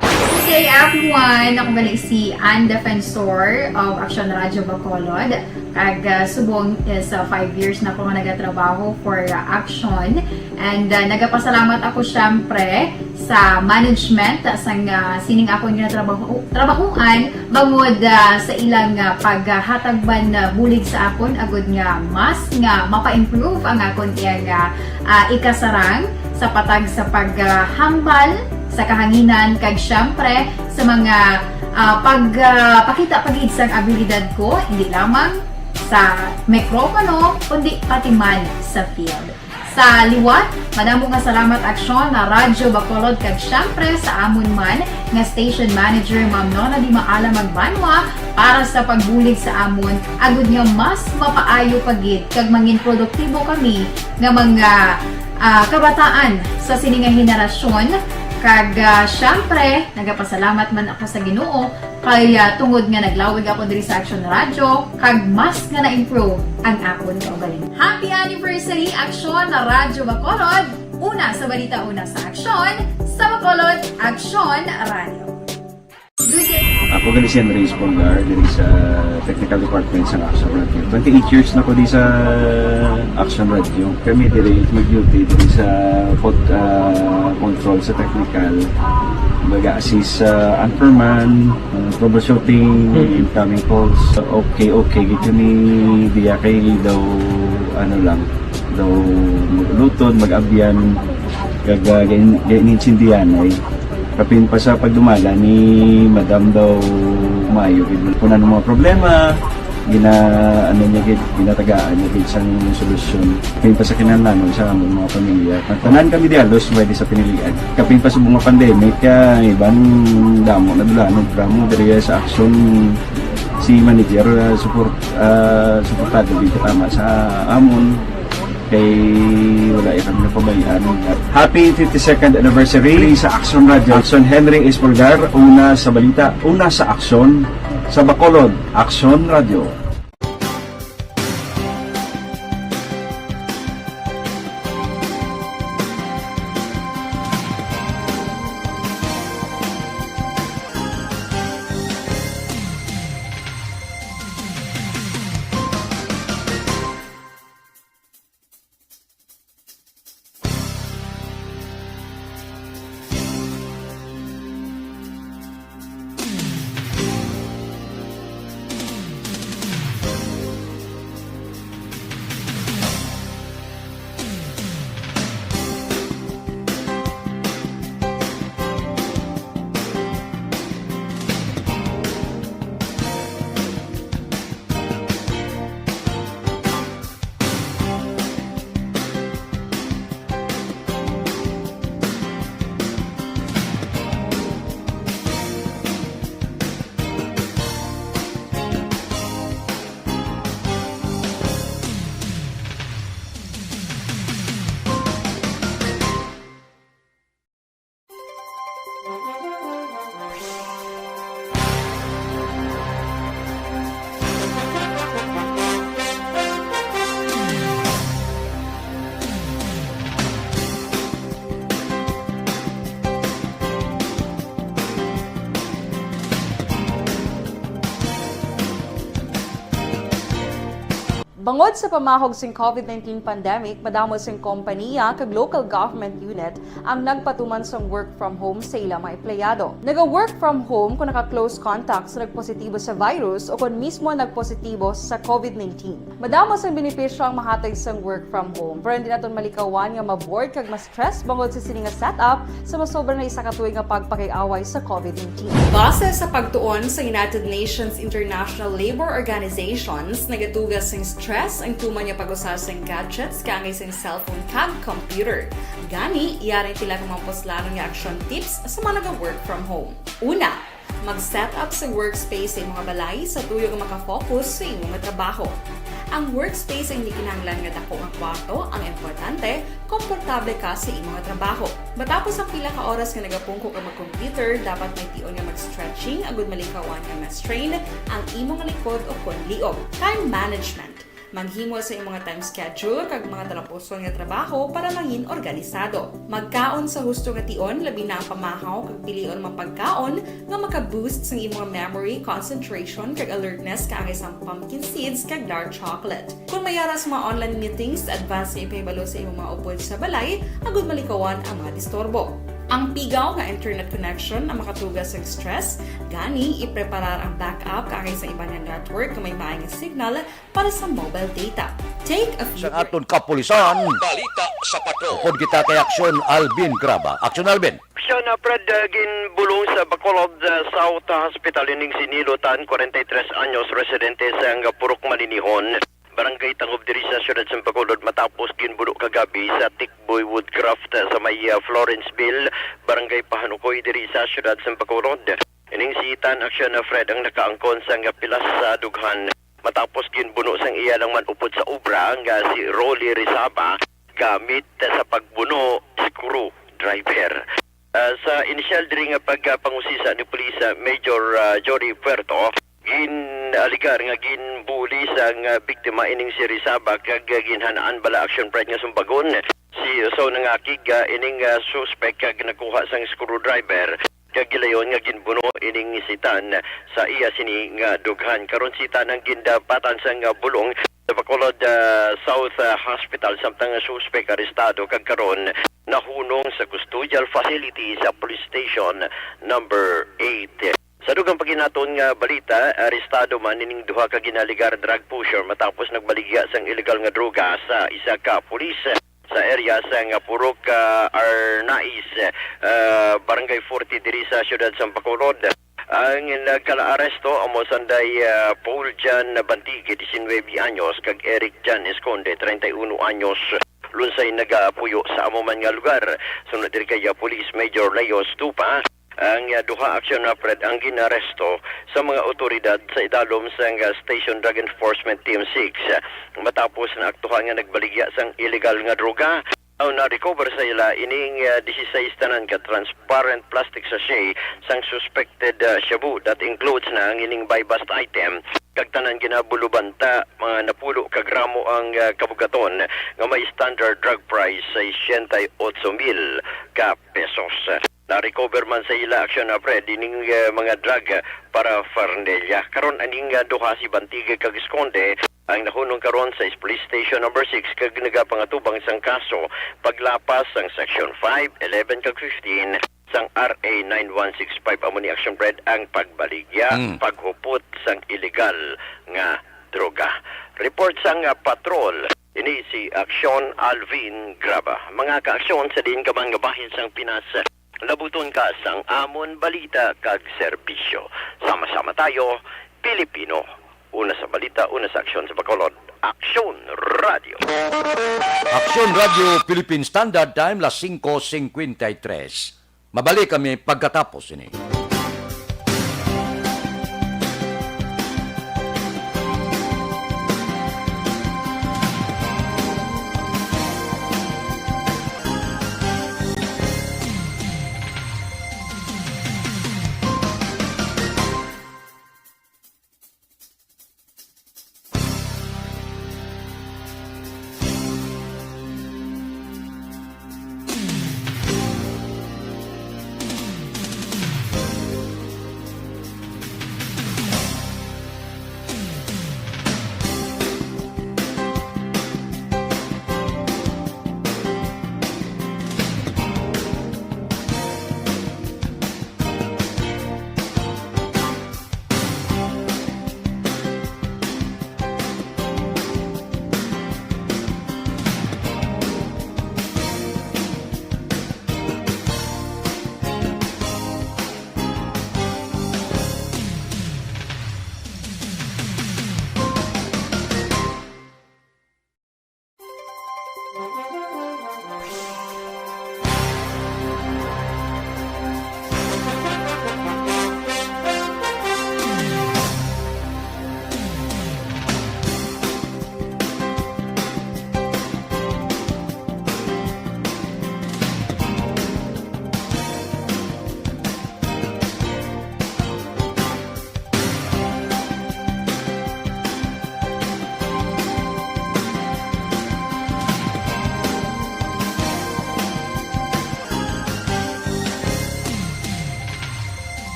Good day, everyone! Ako gali si Ann Defensor of Action Radio Bacolod. Kag, ah, subong is, ah, five years na ko nga nagatrabaho for, ah, Action. And, ah, nagapasalamat ako, syempre, sa management, ah, sang, ah, sining akon nga trabaho, trabahuan, bangod, ah, sa ilang, ah, paghatag man, ah, bulig sa akon, agud nga mas nga mapa-improve ang akon iyang, ah, ah, ikasarang sa patag sa paghambal sa kahanginan, kag siyempre sa mga, ah, pag, ah, pakita pa gid sang abilidad ko, hindi lamang sa mikropono, kundi pati man sa field. Sa liwat, madamo nga salamat, Aksyon, na Radyo Bacolod, kag siyempre sa amon man nga station manager, Ma'am Nona Di Maala Magbanwa, para sa pagbulig sa amon, agud nga mas mapaayo pa gid kag mangin produktibo kami nga mga, ah, kabataan sa sini nga henerasyon. Kag, ah, siyempre, nagapasalamat man ako sa Ginoo kay, ah, tungod nga naglawig ako diri sa Aksyon Radyo, kag mas nga na-improve ang akon kaugalingon. Happy anniversary, Aksyon Radyo Bacolod! Una sa balita, una sa aksyon, sa Bacolod, Aksyon Radyo. Ako gali si Henry Espolgar, diri sa technical department sa Aksyon Radyo. Twenty-eight years na ko di sa Aksyon Radyo. Kami diri mag-duty diri sa pod, ah, control sa technical. Mag-assist sa anchorman, ah, troubleshooting, incoming calls. Okay, okay. Gito ni diya kay daw, ano lang, daw mag-ulutod, mag-abyan, kag, ah, gain-, gainintindihan ay. Kapin pa sa pagdumala ni Madam daw maayo gid kung ano mga problema, gina-, ano niya gid, ginatagaan niya gid sang solusyon. Kapin pa sa kinahanglanon sa among mga pamilya. Ang tanan kami di halos may di sa pinilian. Kapin pa sa mga pandemic, kay iban damo na dulanon, pero mo diri sa aksyon si manager, ah, support, ah, suportado gid katama sa amon. Kay wala ya kami napabayaan. Happy fifty-second anniversary sa Aksyon Radyo. Aksyon Henry Espolgar, una sa balita, una sa aksyon, sa Bacolod, Aksyon Radyo. Bangod sa pamahog sing COVID nineteen pandemic, madamo sing kompaniya kag local government unit ang nagpatuman sang work from home sa ila mga empleyado. Naga-work from home kon naka-close contact sa nagpositibo sa virus o kon mismo nagpositibo sa COVID nineteen. Madamo sang benepisyo ang mahatag sang work from home, pero hindi naton malikawan nga ma-bored kag ma-stress bangod sa sini nga setup sa masobra na isa ka tuig nga pagpakig-away sa COVID nineteen. Base sa pagtuon sa United Nations International Labor Organizations, nagaduga sing stress ang tuman nga pag-usa sing gadgets kaangay sing cellphone kag computer. Gani, yari pila ka mga puslanon nga aksyon tips sa mga naga-work from home. Una, mag-set up sa workspace sa imong balay sa tuyo nga maka-focus sa imo nga trabaho. Ang workspace ay hindi kinahanglan nga dako nga kwarto, ang importante, komportable ka sa imo nga trabaho. Matapos ang pila ka oras nga nagapungko ka mag-computer, dapat may tion nga mag-stretching agud malikawan nga ma-strain ang imo nga likod o kon liog. Time management. Maghimo sa imo nga time schedule kag mga talapuson nga trabaho para mangin organisado. Magkaon sa husto nga tion, labi na ang pamahaw kag pilion mga pagkaon nga maka-boost sang imo nga memory, concentration, kag alertness kaangay sang pumpkin seeds kag dark chocolate. Kon may ara sa mga online meetings, advance nga ipahibalo sa imo mga upod sa balay agud malikawan ang mga disturbo. Ang pigaw nga internet connection ang makatuga sa stress, gani ipreparar ang backup kaangay sa iban nga network nga may maay nga signal para sa mobile data. Take a few Sa aton kapulisan, Balita sa Patrol. Upod kita kay Aksyon Alvin Graba. Aksyon Alvin. Siya na, Fred, uh, ginbulong sa Bacolod, uh, South Hospital ining si Nilo Tan, kwarenta y tres anyos, residente sa nga Purok Malinihon, Barangay Tangob diri sa siyudad sa Bacolod, matapos ginbuno kagabi sa Tikboy Woodcraft, uh, sa may, uh, Florenceville, Barangay Pahanukoy diri sa siyudad sa Bacolod. Ining si Tan Aksyon na, Fred, ang nakaangkon sa nga pilas sa dughan matapos ginbuno sang iya lang man upod sa obra nga si Rolly Rizaba gamit sa pagbuno screwdriver. Ah, sa inisyal diri nga pagpangusisa ni Pulis, ah, Major, ah, Jory Puerto, ginaligar nga ginbuli sang, ah, biktima ining si Rizaba kag, ah, ginhanaan bala action, Fred, nga sumbagon si, so nangakig, ah, ining, ah, suspek kag nakuha sang screwdriver kag gilayon nga ginbuno ining si Tan sa iya sini nga dughan. Karon si Tan ang gindapatan sang, ah, bulong sa Bacolod, ah, South, ah, Hospital, samtang ang suspek arestado kag karon nahunong sa custodial facility sa Police Station Number Eight. Sa dugang paginaton nga balita, arestado man ining duha ka ginaligar drug pusher matapos nagbaligya sang illegal nga droga sa isa ka pulis sa area sa nga Purok, ah, Arnaiz, ah, Barangay forty diri sa siyudad sa Bacolod. Ang nagkala-aresto amo sanday, ah, Paul Jan Bantigue, diecinuebe anyos, kag Eric Jan Esconde, treinta y uno anyos, lunsay nagapuyo sa amo man nga lugar. Sunod diri kay, ah, Police Major Leo Stupa, ang, ah, duha aksyon na, Fred, ang ginaresto sa mga awtoridad sa idalom sang, ah, Station Drug Enforcement Team six, ah, matapos na aktuhan nga nagbaligya sang illegal nga droga. Ang na-recover sa ila ining, ah, dieciséis tanan ka transparent plastic sachet sang suspected, ah, shabu, that includes na ang ining buy-bust item, kag tanan ginabulubanta, mga napulo ka gramo ang, ah, kabugaton nga may standard drug price sa sesenta y ocho mil ka pesos. Na-recover man sa ila aksyon na, Fred, ining, ah, mga drug, ah, paraphernalia. Karon aning, ah, duha si Bantigue kag Esconde ang nahunong karon sa Police Station Number Six kag nagapangatubang sang kaso paglapas sang Section five, eleven kag fifteen sang R A nine one six five. Amo ni action, Fred, ang pagbaligya, Mm. paghupot sang illegal nga droga. Report sang, ah, patrol, ini si Aksyon Alvin Graba. Mga kaaksyon sa diin ka man nga bahin sang Pinas, labuton ka sang amon balita kag serbisyo. Sama-sama tayo, Pilipino. Una sa balita, una sa aksyon sa Bacolod. Aksyon Radio. Aksyon Radio Philippine Standard Time, las singko singkwenta y tres. Mabalik kami pagkatapos ini.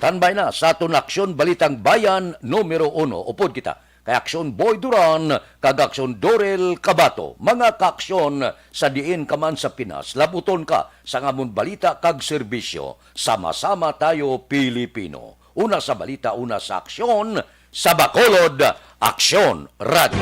Tanbay na sa aton Aksyon Balitang Bayan numero uno. Upod kita kay Aksyon Boy Duran kag Aksyon Dorel Cabato. Mga kaaksyon, sa diin ka man sa Pinas, labuton ka sang amon balita kag serbisyo. Sama-sama tayo, Pilipino. Una sa balita, una sa aksyon, sa Bacolod, Aksyon Radio.